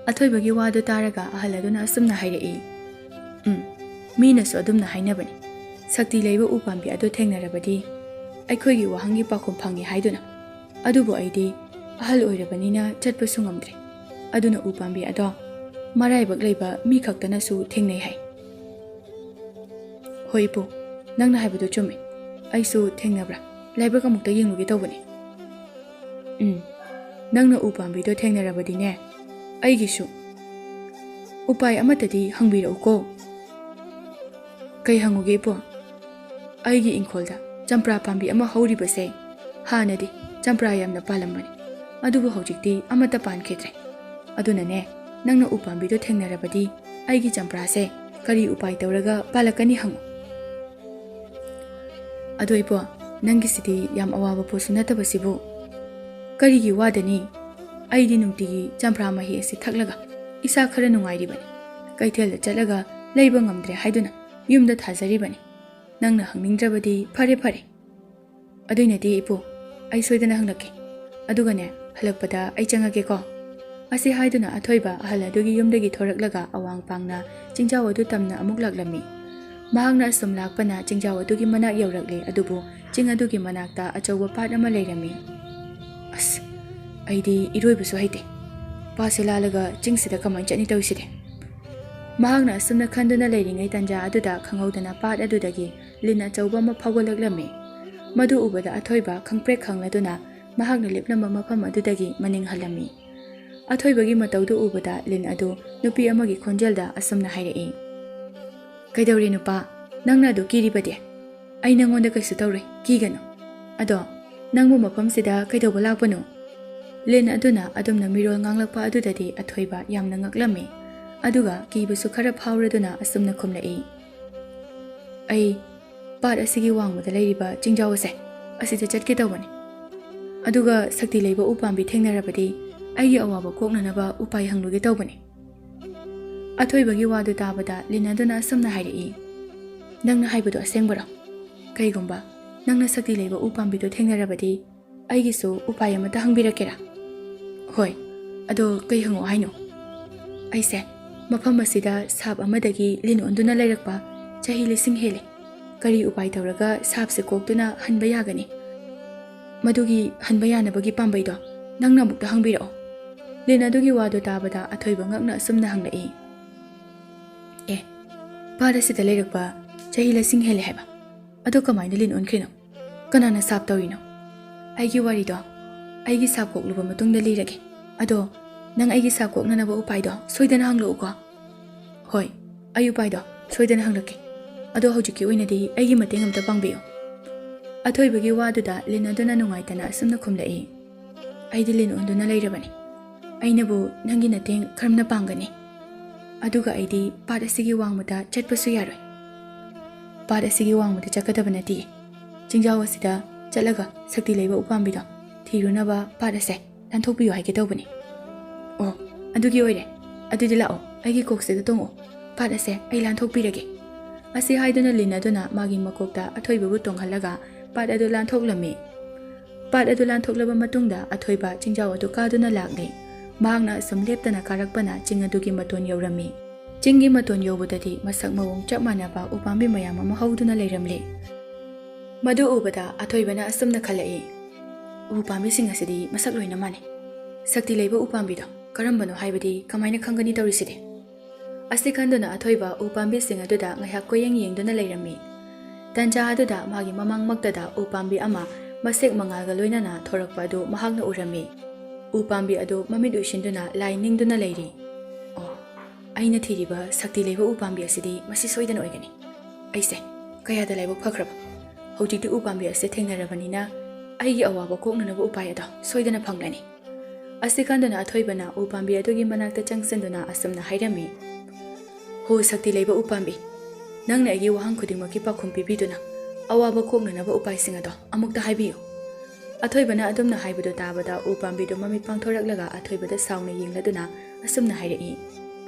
ꯑꯊꯣꯏꯕꯒꯤ ꯋꯥꯗꯨ ꯇꯥꯔꯒ ꯑꯍꯜ ꯑꯗꯨꯅ ꯑꯁꯨꯝꯅ ꯍꯥꯏꯔꯛꯏ, "ꯎꯝ, ꯃꯤꯅꯁꯨ ꯑꯗꯨꯝꯅ ꯍꯥꯏꯅꯕꯅꯤ, ꯁꯛꯇꯤ ꯂꯩꯕ ꯎ ꯄꯥꯝꯕꯤ ꯑꯗꯨ ꯊꯦꯡꯅꯔꯕꯗꯤ ꯑꯩꯈꯣꯏꯒꯤ ꯋꯥꯍꯪꯒꯤ ꯄꯥꯎꯈꯨꯝ ꯐꯪꯉꯤ ꯍꯥꯏꯗꯨꯅ꯫ ꯑꯗꯨꯕꯨ ꯑꯩꯗꯤ ꯑꯍꯜ ꯑꯣꯏꯔꯕꯅꯤꯅ ꯆꯠꯄꯁꯨ ꯉꯝꯗ꯭ꯔꯦ꯫ ꯑꯗꯨꯅ ꯎ ꯄꯥꯝꯕꯤ ꯑꯗꯣ ꯃꯔꯥꯏꯕꯛ ꯂꯩꯕ ꯃꯤ ꯈꯛꯇꯅꯁꯨ ꯊꯦꯡꯅꯩ ꯍꯥꯏ꯫" "ꯍꯣꯏ ꯏꯄꯨ, ꯅꯪꯅ ꯍꯥꯏꯕꯗꯨ ꯆꯨꯝꯃꯤ꯫ ꯑꯩꯁꯨ ꯊꯦꯡꯅꯕ꯭ꯔꯥ ꯂꯥꯏꯕꯛ ꯑꯃꯨꯛꯇ ꯌꯦꯡꯂꯨꯒꯦ ꯇꯧꯕꯅꯤ꯫" "ꯎꯝ, ꯅꯪꯅ ꯎ ꯄꯥꯝꯕꯤꯗꯣ ꯊꯦꯡꯅꯔꯕꯗꯤꯅꯦ, ꯑꯩꯒꯤꯁꯨ ꯎꯄꯥꯏ ꯑꯃꯠꯇꯗꯤ ꯍꯪꯕꯤꯔꯛꯎꯀꯣ꯫ ꯀꯩ ꯍꯪꯉꯨꯒꯦ, ꯏꯄꯨ? ꯑꯩꯒꯤ ꯏꯪꯈꯣꯜꯗ ꯆꯝꯄ꯭ꯔꯥ ꯄꯥꯝꯕꯤ ꯑꯃ ꯍꯧꯔꯤꯕꯁꯦ, ꯍꯥꯟꯅꯗꯤ ꯆꯝꯄ꯭ꯔꯥ ꯌꯥꯝꯅ ꯄꯥꯜꯂꯝꯕꯅꯤ, ꯑꯗꯨꯕꯨ ꯍꯧꯖꯤꯛꯇꯤ ꯑꯃꯠꯇ ꯄꯥꯟꯈꯤꯗ꯭ꯔꯦ꯫ ꯑꯗꯨꯅꯅꯦ, ꯅꯪꯅ ꯎ ꯄꯥꯝꯕꯤꯗꯣ ꯊꯦꯡꯅꯔꯕꯗꯤ ꯑꯩꯒꯤ ꯆꯝꯄ꯭ꯔꯥꯁꯦ ꯀꯔꯤ ꯎꯄꯥꯏ ꯇꯧꯔꯒ ꯄꯥꯜꯂꯛꯀꯅꯤ ꯍꯪꯉꯨ꯫ ꯑꯗꯣ ꯏꯄꯨ, ꯅꯪꯒꯤꯁꯤꯗꯤ ꯌꯥꯝ ꯑꯋꯥꯕ ꯄꯣꯠꯁꯨ ꯅꯠꯇꯕꯁꯤꯕꯨ꯫ ꯀꯔꯤꯒꯤ ꯋꯥꯗꯅꯤ? ꯑꯩꯗꯤ ꯅꯨꯡꯇꯤꯒꯤ ꯆꯝꯄ꯭ꯔꯥ ꯃꯍꯤ ꯑꯁꯤ ꯊꯛꯂꯒ ꯏꯁꯥ ꯈꯔ ꯅꯨꯡꯉꯥꯏꯔꯤꯕꯅꯤ꯫ ꯀꯩꯊꯦꯜꯗ ꯆꯠꯂꯒ ꯂꯩꯕ ꯉꯝꯗ꯭ꯔꯦ ꯍꯥꯏꯗꯨꯅ ꯌꯨꯝꯗ ꯊꯥꯖꯔꯤꯕꯅꯤ꯫ ꯅꯪꯅ ꯍꯪꯅꯤꯡꯗ꯭ꯔꯕꯗꯤ ꯐꯔꯦ ꯐꯔꯦ꯫ ꯑꯗꯨꯏꯅꯗꯤ ꯏꯄꯨ, ꯑꯩ ꯁꯣꯏꯗꯅ ꯍꯪꯂꯛꯀꯦ꯫ ꯑꯗꯨꯒꯅꯦ, ꯍꯜꯂꯛꯄꯗ ꯑꯩ ꯆꯪꯉꯒꯦꯀꯣ꯫ ꯑꯁꯤ ꯍꯥꯏꯗꯨꯅ ꯑꯊꯣꯏꯕ ꯑꯍꯜ ꯑꯗꯨꯒꯤ ꯌꯨꯝꯗꯒꯤ ꯊꯣꯔꯛꯂꯒ ꯑꯋꯥꯡ ꯄꯥꯡꯅ ꯆꯤꯡꯖꯥꯎ ꯑꯗꯨ ꯇꯝꯅ ꯑꯃꯨꯛ ꯂꯥꯛꯂꯝꯃꯤ꯫ ꯃꯍꯥꯛꯅ ꯑꯁꯨꯝ ꯂꯥꯛꯄꯅ ꯆꯤꯡꯖꯥꯎ ꯑꯗꯨꯒꯤ ꯃꯅꯥꯛ ꯌꯧꯔꯛꯂꯦ, ꯑꯗꯨꯕꯨ ꯆꯤꯡ ꯑꯗꯨꯒꯤ ꯃꯅꯥꯛꯇ ꯑꯆꯧꯕ ꯄꯥꯠ ꯑꯃ ꯂꯩꯔꯝꯃꯤ꯫ "ꯑꯁ, ꯑꯩꯗꯤ ꯏꯔꯣꯏꯕꯁꯨ ꯍꯩꯇꯦ꯫ ꯄꯥꯠꯁꯦ ꯂꯥꯜꯂꯒ ꯆꯤꯡꯁꯤꯗ ꯀꯃꯥꯏꯅ ꯆꯠꯅꯤ ꯇꯧꯔꯤꯁꯤꯗꯤ?" ꯃꯍꯥꯛꯅ ꯑꯁꯨꯝꯅ ꯈꯟꯗꯨꯅ ꯂꯩꯔꯤꯉꯩ ꯇꯟꯖꯥ ꯑꯗꯨꯗ ꯈꯪꯍꯧꯗꯅ ꯄꯥꯠ ꯑꯗꯨꯗꯒꯤ ꯂꯤꯟ ꯑꯆꯧꯕ ꯑꯃ ꯐꯥꯎꯒꯠꯂꯛꯂꯝꯃꯤ꯫ ꯃꯗꯨ ꯎꯕꯗ ꯑꯊꯣꯏꯕ ꯈꯪꯄ꯭ꯔꯦꯛ ꯈꯪꯂꯗꯨꯅ ꯃꯍꯥꯛꯅ ꯂꯦꯞꯂꯝꯕ ꯃꯐꯝ ꯑꯗꯨꯗꯒꯤ ꯃꯅꯤꯡ ꯍꯜꯂꯝꯃꯤ꯫ ꯑꯊꯣꯏꯕꯒꯤ ꯃꯇꯧꯗꯨ ꯎꯕꯗ ꯂꯤꯟ ꯑꯗꯨ ꯅꯨꯄꯤ ꯑꯃꯒꯤ ꯈꯣꯟꯖꯦꯜꯗ ꯑꯁꯨꯝꯅ ꯍꯥꯏꯔꯛꯏ, "ꯀꯩꯗꯧꯔꯦ ꯅꯨꯄꯥ? ꯅꯪꯅ ꯑꯗꯨ ꯀꯤꯔꯤꯕꯗꯤ? ꯑꯩ ꯅꯪꯉꯣꯟꯗ ꯀꯩꯁꯨ ꯇꯧꯔꯣꯏ, ꯀꯤꯒꯅꯨ꯫ ꯑꯗꯣ ꯅꯪꯕꯨ ꯃꯐꯝꯁꯤꯗ ꯀꯩꯗꯧꯕ ꯂꯥꯛꯄꯅꯣ?" ꯂꯤꯟ ꯑꯗꯨꯅ ꯑꯗꯨꯝꯅ ꯃꯤꯔꯣꯜ ꯉꯥꯡꯂꯛꯄ ꯑꯗꯨꯗꯗꯤ ꯑꯊꯣꯏꯕ ꯌꯥꯝꯅ ꯉꯛꯂꯝꯃꯤ꯫ ꯑꯗꯨꯒ ꯀꯤꯕꯁꯨ ꯈꯔ ꯐꯥꯎꯔꯗꯨꯅ ꯑꯁꯨꯝꯅ ꯈꯨꯝꯂꯛꯏ, "ꯑꯩ ꯄꯥꯠ ꯑꯁꯤꯒꯤ ꯋꯥꯡꯃꯗ ꯂꯩꯔꯤꯕ ꯆꯤꯡꯖꯥꯎ ꯑꯁꯦ, ꯑꯁꯤꯗ ꯆꯠꯀꯦ ꯇꯧꯕꯅꯤ꯫ ꯑꯗꯨꯒ ꯁꯛꯇꯤ ꯂꯩꯕ ꯎꯄꯥꯝꯕꯤ ꯊꯦꯡꯅꯔꯕꯗꯤ ꯑꯩꯒꯤ ꯑꯋꯥꯕ ꯀꯣꯛꯅꯅꯕ ꯎꯄꯥꯏ ꯍꯪꯂꯨꯒꯦ ꯇꯧꯕꯅꯤ꯫" ꯑꯊꯣꯏꯕꯒꯤ ꯋꯥꯗꯨ ꯇꯥꯕꯗ ꯂꯤꯟ ꯑꯗꯨꯅ ꯑꯁꯨꯝꯅ ꯍꯥꯏꯔꯛꯏ, "ꯅꯪꯅ ꯍꯥꯏꯕꯗꯣ ꯑꯁꯦꯡꯕꯔꯣ? ꯀꯩꯒꯨꯝꯕ ꯅꯪꯅ ꯁꯛꯇꯤ ꯂꯩꯕ ꯎꯄꯥꯝꯕꯤꯗꯣ ꯊꯦꯡꯅꯔꯕꯗꯤ ꯑꯩꯒꯤꯁꯨ ꯎꯄꯥꯏ ꯑꯃꯠꯇ ꯍꯪꯕꯤꯔꯛꯀꯦꯔꯥ?" "ꯍꯣꯏ, ꯑꯗꯣ ꯀꯩ ꯍꯪꯉꯣ ꯍꯥꯏꯅꯣ?" "ꯑꯩꯁꯦ ꯃꯐꯝ ꯑꯁꯤꯗ ꯁꯥꯞ ꯑꯃꯗꯒꯤ ꯂꯤꯟ ꯑꯣꯟꯗꯨꯅ ꯂꯩꯔꯛꯄ ꯆꯍꯤ ꯂꯤꯁꯤꯡ ꯍꯦꯜꯂꯦ꯫ ꯀꯔꯤ ꯎꯄꯥꯏ ꯇꯧꯔꯒ ꯁꯥꯞꯁꯦ ꯀꯣꯛꯇꯨꯅ ꯍꯟꯕ ꯌꯥꯒꯅꯤ? ꯃꯗꯨꯒꯤ ꯍꯟꯕ ꯌꯥꯅꯕꯒꯤ ꯄꯥꯝꯕꯩꯗꯣ ꯅꯪꯅ ꯑꯃꯨꯛꯇ ꯍꯪꯕꯤꯔꯛꯑꯣ꯫" ꯂꯤꯟ ꯑꯗꯨꯒꯤ ꯋꯥꯗꯨ ꯇꯥꯕꯗ ꯑꯊꯣꯏꯕ ꯉꯛꯅ ꯑꯁꯨꯝꯅ ꯍꯪꯂꯛꯏ, "ꯑꯦ, ꯄꯥꯠ ꯑꯁꯤꯗ ꯂꯩꯔꯛꯄ ꯆꯍꯤ ꯂꯤꯁꯤꯡ ꯍꯦꯜꯂꯦ ꯍꯥꯏꯕ? ꯑꯗꯣ ꯀꯃꯥꯏꯅ ꯂꯤꯟ ꯑꯣꯟꯈ꯭ꯔꯤꯅꯣ? ꯀꯅꯥꯅ ꯁꯥꯞ ꯇꯧꯔꯤꯅꯣ? ꯑꯩꯒꯤ ꯋꯥꯔꯤꯗꯣ ꯑꯩꯒꯤ ꯁꯥꯞ ꯀꯣꯛꯂꯨꯕ ꯃꯇꯨꯡꯗ ꯂꯤꯔꯒꯦ꯫ ꯑꯗꯣ ꯅꯪ ꯑꯩꯒꯤ ꯁꯥꯞ ꯀꯣꯛꯅꯅꯕ ꯎꯄꯥꯏꯗꯣ ꯁꯣꯏꯗꯅ ꯍꯪꯂꯛꯎꯀꯣ꯫ ꯍꯣꯏ, ꯑꯩ ꯎꯄꯥꯏꯗꯣ ꯁꯣꯏꯗꯅ ꯍꯪꯂꯛꯀꯦ꯫ ꯑꯗꯣ ꯍꯧꯖꯤꯛꯀꯤ ꯑꯣꯏꯅꯗꯤ ꯑꯩꯒꯤ ꯃꯇꯦꯡ ꯑꯝꯇ ꯄꯥꯡꯕꯤꯌꯨ꯫ ꯑꯊꯣꯏꯕꯒꯤ ꯋꯥꯗꯨꯗ ꯂꯤꯟ ꯑꯗꯨꯅ ꯅꯨꯡꯉꯥꯏꯇꯅ ꯑꯁꯨꯝꯅ ꯈꯨꯝꯂꯛꯏ, "ꯑꯩꯗꯤ ꯂꯤꯟ ꯑꯣꯟꯗꯨꯅ ꯂꯩꯔꯕꯅꯤ꯫ ꯑꯩꯅꯕꯨ ꯅꯪꯒꯤ ꯃꯇꯦꯡ ꯀꯔꯝꯅ ꯄꯥꯡꯒꯅꯤ? ꯑꯗꯨꯒ ꯑꯩꯗꯤ ꯄꯥꯠ ꯑꯁꯤꯒꯤ ꯋꯥꯡꯃꯗ ꯆꯠꯄꯁꯨ ꯌꯥꯔꯣꯏ꯫ ꯄꯥꯠ ꯑꯁꯤꯒꯤ ꯋꯥꯡꯃꯗ ꯆꯠꯀꯗꯕ ꯅꯠꯇꯦ꯫ ꯆꯤꯡꯖꯥꯎ ꯑꯁꯤꯗ ꯆꯠꯂꯒ ꯁꯛꯇꯤ ꯂꯩꯕ ꯎꯄꯥꯝꯕꯤꯗꯣ ꯊꯤꯔꯨꯅꯕ ꯄꯥꯠ ꯑꯁꯦ ꯂꯥꯟꯊꯣꯛꯄꯤꯌꯨ ꯍꯥꯏꯒꯦ ꯇꯧꯕꯅꯤ꯫" "ꯑꯣ, ꯑꯗꯨꯒꯤ ꯑꯣꯏꯔꯦ꯫ ꯑꯗꯨꯗꯤ ꯂꯥꯛꯑꯣ, ꯑꯩꯒꯤ ꯀꯣꯛꯁꯤꯗ ꯇꯣꯡꯉꯛꯑꯣ꯫ ꯄꯥꯠ ꯑꯁꯦ ꯑꯩ ꯂꯥꯟꯊꯣꯛꯄꯤꯔꯒꯦ꯫" ꯑꯁꯤ ꯍꯥꯏꯗꯨꯅ ꯂꯤꯟ ꯑꯗꯨꯅ ꯃꯥꯒꯤ ꯃꯀꯣꯛꯇ ꯑꯊꯣꯏꯕꯕꯨ ꯇꯣꯡꯍꯜꯂꯒ ꯄꯥꯠ ꯑꯗꯨ ꯂꯥꯟꯊꯣꯛꯂꯝꯃꯤ꯫ ꯄꯥꯠ ꯑꯗꯨ ꯂꯥꯟꯊꯣꯛꯂꯕ ꯃꯇꯨꯡꯗ ꯑꯊꯣꯏꯕ ꯆꯤꯡꯖꯥꯎ ꯑꯗꯨ ꯀꯥꯗꯨꯅ ꯂꯥꯛꯂꯤ꯫ ꯃꯍꯥꯛꯅ ꯑꯁꯨꯝ ꯂꯦꯞꯇꯅ ꯀꯥꯔꯛꯄꯅ ꯆꯤꯡ ꯑꯗꯨꯒꯤ ꯃꯇꯣꯟ ꯌꯧꯔꯝꯃꯤ꯫ ꯆꯤꯡꯒꯤ ꯃꯇꯣꯟ ꯌꯧꯕꯗꯗꯤ ꯃꯁꯛ ꯃꯑꯣꯡ ꯆꯞ ꯃꯥꯟꯅꯕ ꯎꯄꯥꯝꯕꯤ ꯃꯌꯥꯝ ꯑꯃ ꯍꯧꯗꯨꯅ ꯂꯩꯔꯝꯂꯤ꯫ ꯃꯗꯨ ꯎꯕꯗ ꯑꯊꯣꯏꯕꯅ ꯑꯁꯨꯝꯅ ꯈꯜꯂꯛꯏ, "ꯎ ꯄꯥꯝꯕꯤꯁꯤꯡ ꯑꯁꯤꯗꯤ ꯃꯁꯛ ꯂꯣꯏꯅ ꯃꯥꯟꯅꯩ꯫ ꯁꯛꯇꯤ ꯂꯩꯕ ꯎꯄꯥꯝꯕꯤꯗꯣ ꯀꯔꯝꯕꯅꯣ ꯍꯥꯏꯕꯗꯤ ꯀꯃꯥꯏꯅ ꯈꯪꯒꯅꯤ ꯇꯧꯔꯤꯁꯤꯗꯤ?" ꯑꯁꯤ ꯈꯟꯗꯨꯅ ꯑꯊꯣꯏꯕ ꯎ ꯄꯥꯝꯕꯤꯁꯤꯡ ꯑꯗꯨꯗ ꯉꯥꯏꯍꯥꯛ ꯀꯣꯏꯌꯦꯡ ꯌꯦꯡꯗꯨꯅ ꯂꯩꯔꯝꯃꯤ꯫ ꯇꯟꯖꯥ ꯑꯗꯨꯗ ꯃꯥꯒꯤ ꯃꯃꯥꯡꯃꯛꯇꯗ ꯎ ꯄꯥꯝꯕꯤ ꯑꯃ ꯃꯁꯦꯛ ꯃꯉꯥꯜꯒ ꯂꯣꯏꯅꯅ ꯊꯣꯔꯛꯄ ꯑꯗꯨ ꯃꯍꯥꯛꯅ ꯎꯔꯝꯃꯤ꯫ ꯎ ꯄꯥꯝꯕꯤ ꯑꯗꯨ ꯃꯃꯤꯠ ꯎꯏꯁꯤꯟꯗꯨꯅ ꯂꯥꯏ ꯅꯤꯡꯗꯨꯅ ꯂꯩꯔꯤ꯫ "ꯑꯣ, ꯑꯩꯅ ꯊꯤꯔꯤꯕ ꯁꯛꯇꯤ ꯂꯩꯕ ꯎ ꯄꯥꯝꯕꯤ ꯑꯁꯤꯗꯤ ꯃꯁꯤ ꯁꯣꯏꯗꯅ ꯑꯣꯏꯒꯅꯤ꯫ ꯑꯩꯁꯦ ꯀꯌꯥꯗ ꯂꯥꯏꯕꯛ ꯐꯈ꯭ꯔꯕ! ꯍꯧꯖꯤꯛꯇꯤ ꯎ ꯄꯥꯝꯕꯤ ꯑꯁꯤ ꯊꯦꯡꯅꯔꯕꯅꯤꯅ ꯑꯩꯒꯤ ꯑꯋꯥꯕ ꯀꯣꯛꯅꯅꯕ ꯎꯄꯥꯏ ꯑꯗꯣ ꯁꯣꯏꯗꯅ ꯐꯪꯂꯅꯤ꯫" ꯑꯁꯤ ꯈꯟꯗꯨꯅ ꯑꯊꯣꯏꯕꯅ ꯎ ꯄꯥꯝꯕꯤ ꯑꯗꯨꯒꯤ ꯃꯅꯥꯛꯇ ꯆꯪꯁꯤꯟꯗꯨꯅ ꯑꯁꯨꯝꯅ ꯍꯥꯏꯔꯝꯃꯤ, "ꯍꯣ ꯁꯛꯇꯤ ꯂꯩꯕ ꯎ ꯄꯥꯝꯕꯤ, ꯅꯪꯅ ꯑꯩꯒꯤ ꯋꯥꯍꯪ ꯈꯨꯗꯤꯡꯃꯛꯀꯤ ꯄꯥꯎꯈꯨꯝ ꯄꯤꯕꯤꯗꯨꯅ ꯑꯋꯥꯕ ꯀꯣꯛꯅꯅꯕ ꯎꯄꯥꯏꯁꯤꯡ ꯑꯗꯣ ꯑꯃꯨꯛꯇ ꯍꯥꯏꯕꯤꯌꯨ꯫" ꯑꯊꯣꯏꯕꯅ ꯑꯗꯨꯝꯅ ꯍꯥꯏꯕꯗꯨ ꯇꯥꯕꯗ ꯎ ꯄꯥꯝꯕꯤꯗꯨ ꯃꯃꯤꯠ ꯄꯥꯡꯊꯣꯔꯛꯂꯒ ꯑꯊꯣꯏꯕꯗ ꯁꯥꯎꯅ ꯌꯦꯡꯂꯗꯨꯅ ꯑꯁꯨꯝꯅ ꯍꯥꯏꯔꯛꯏ,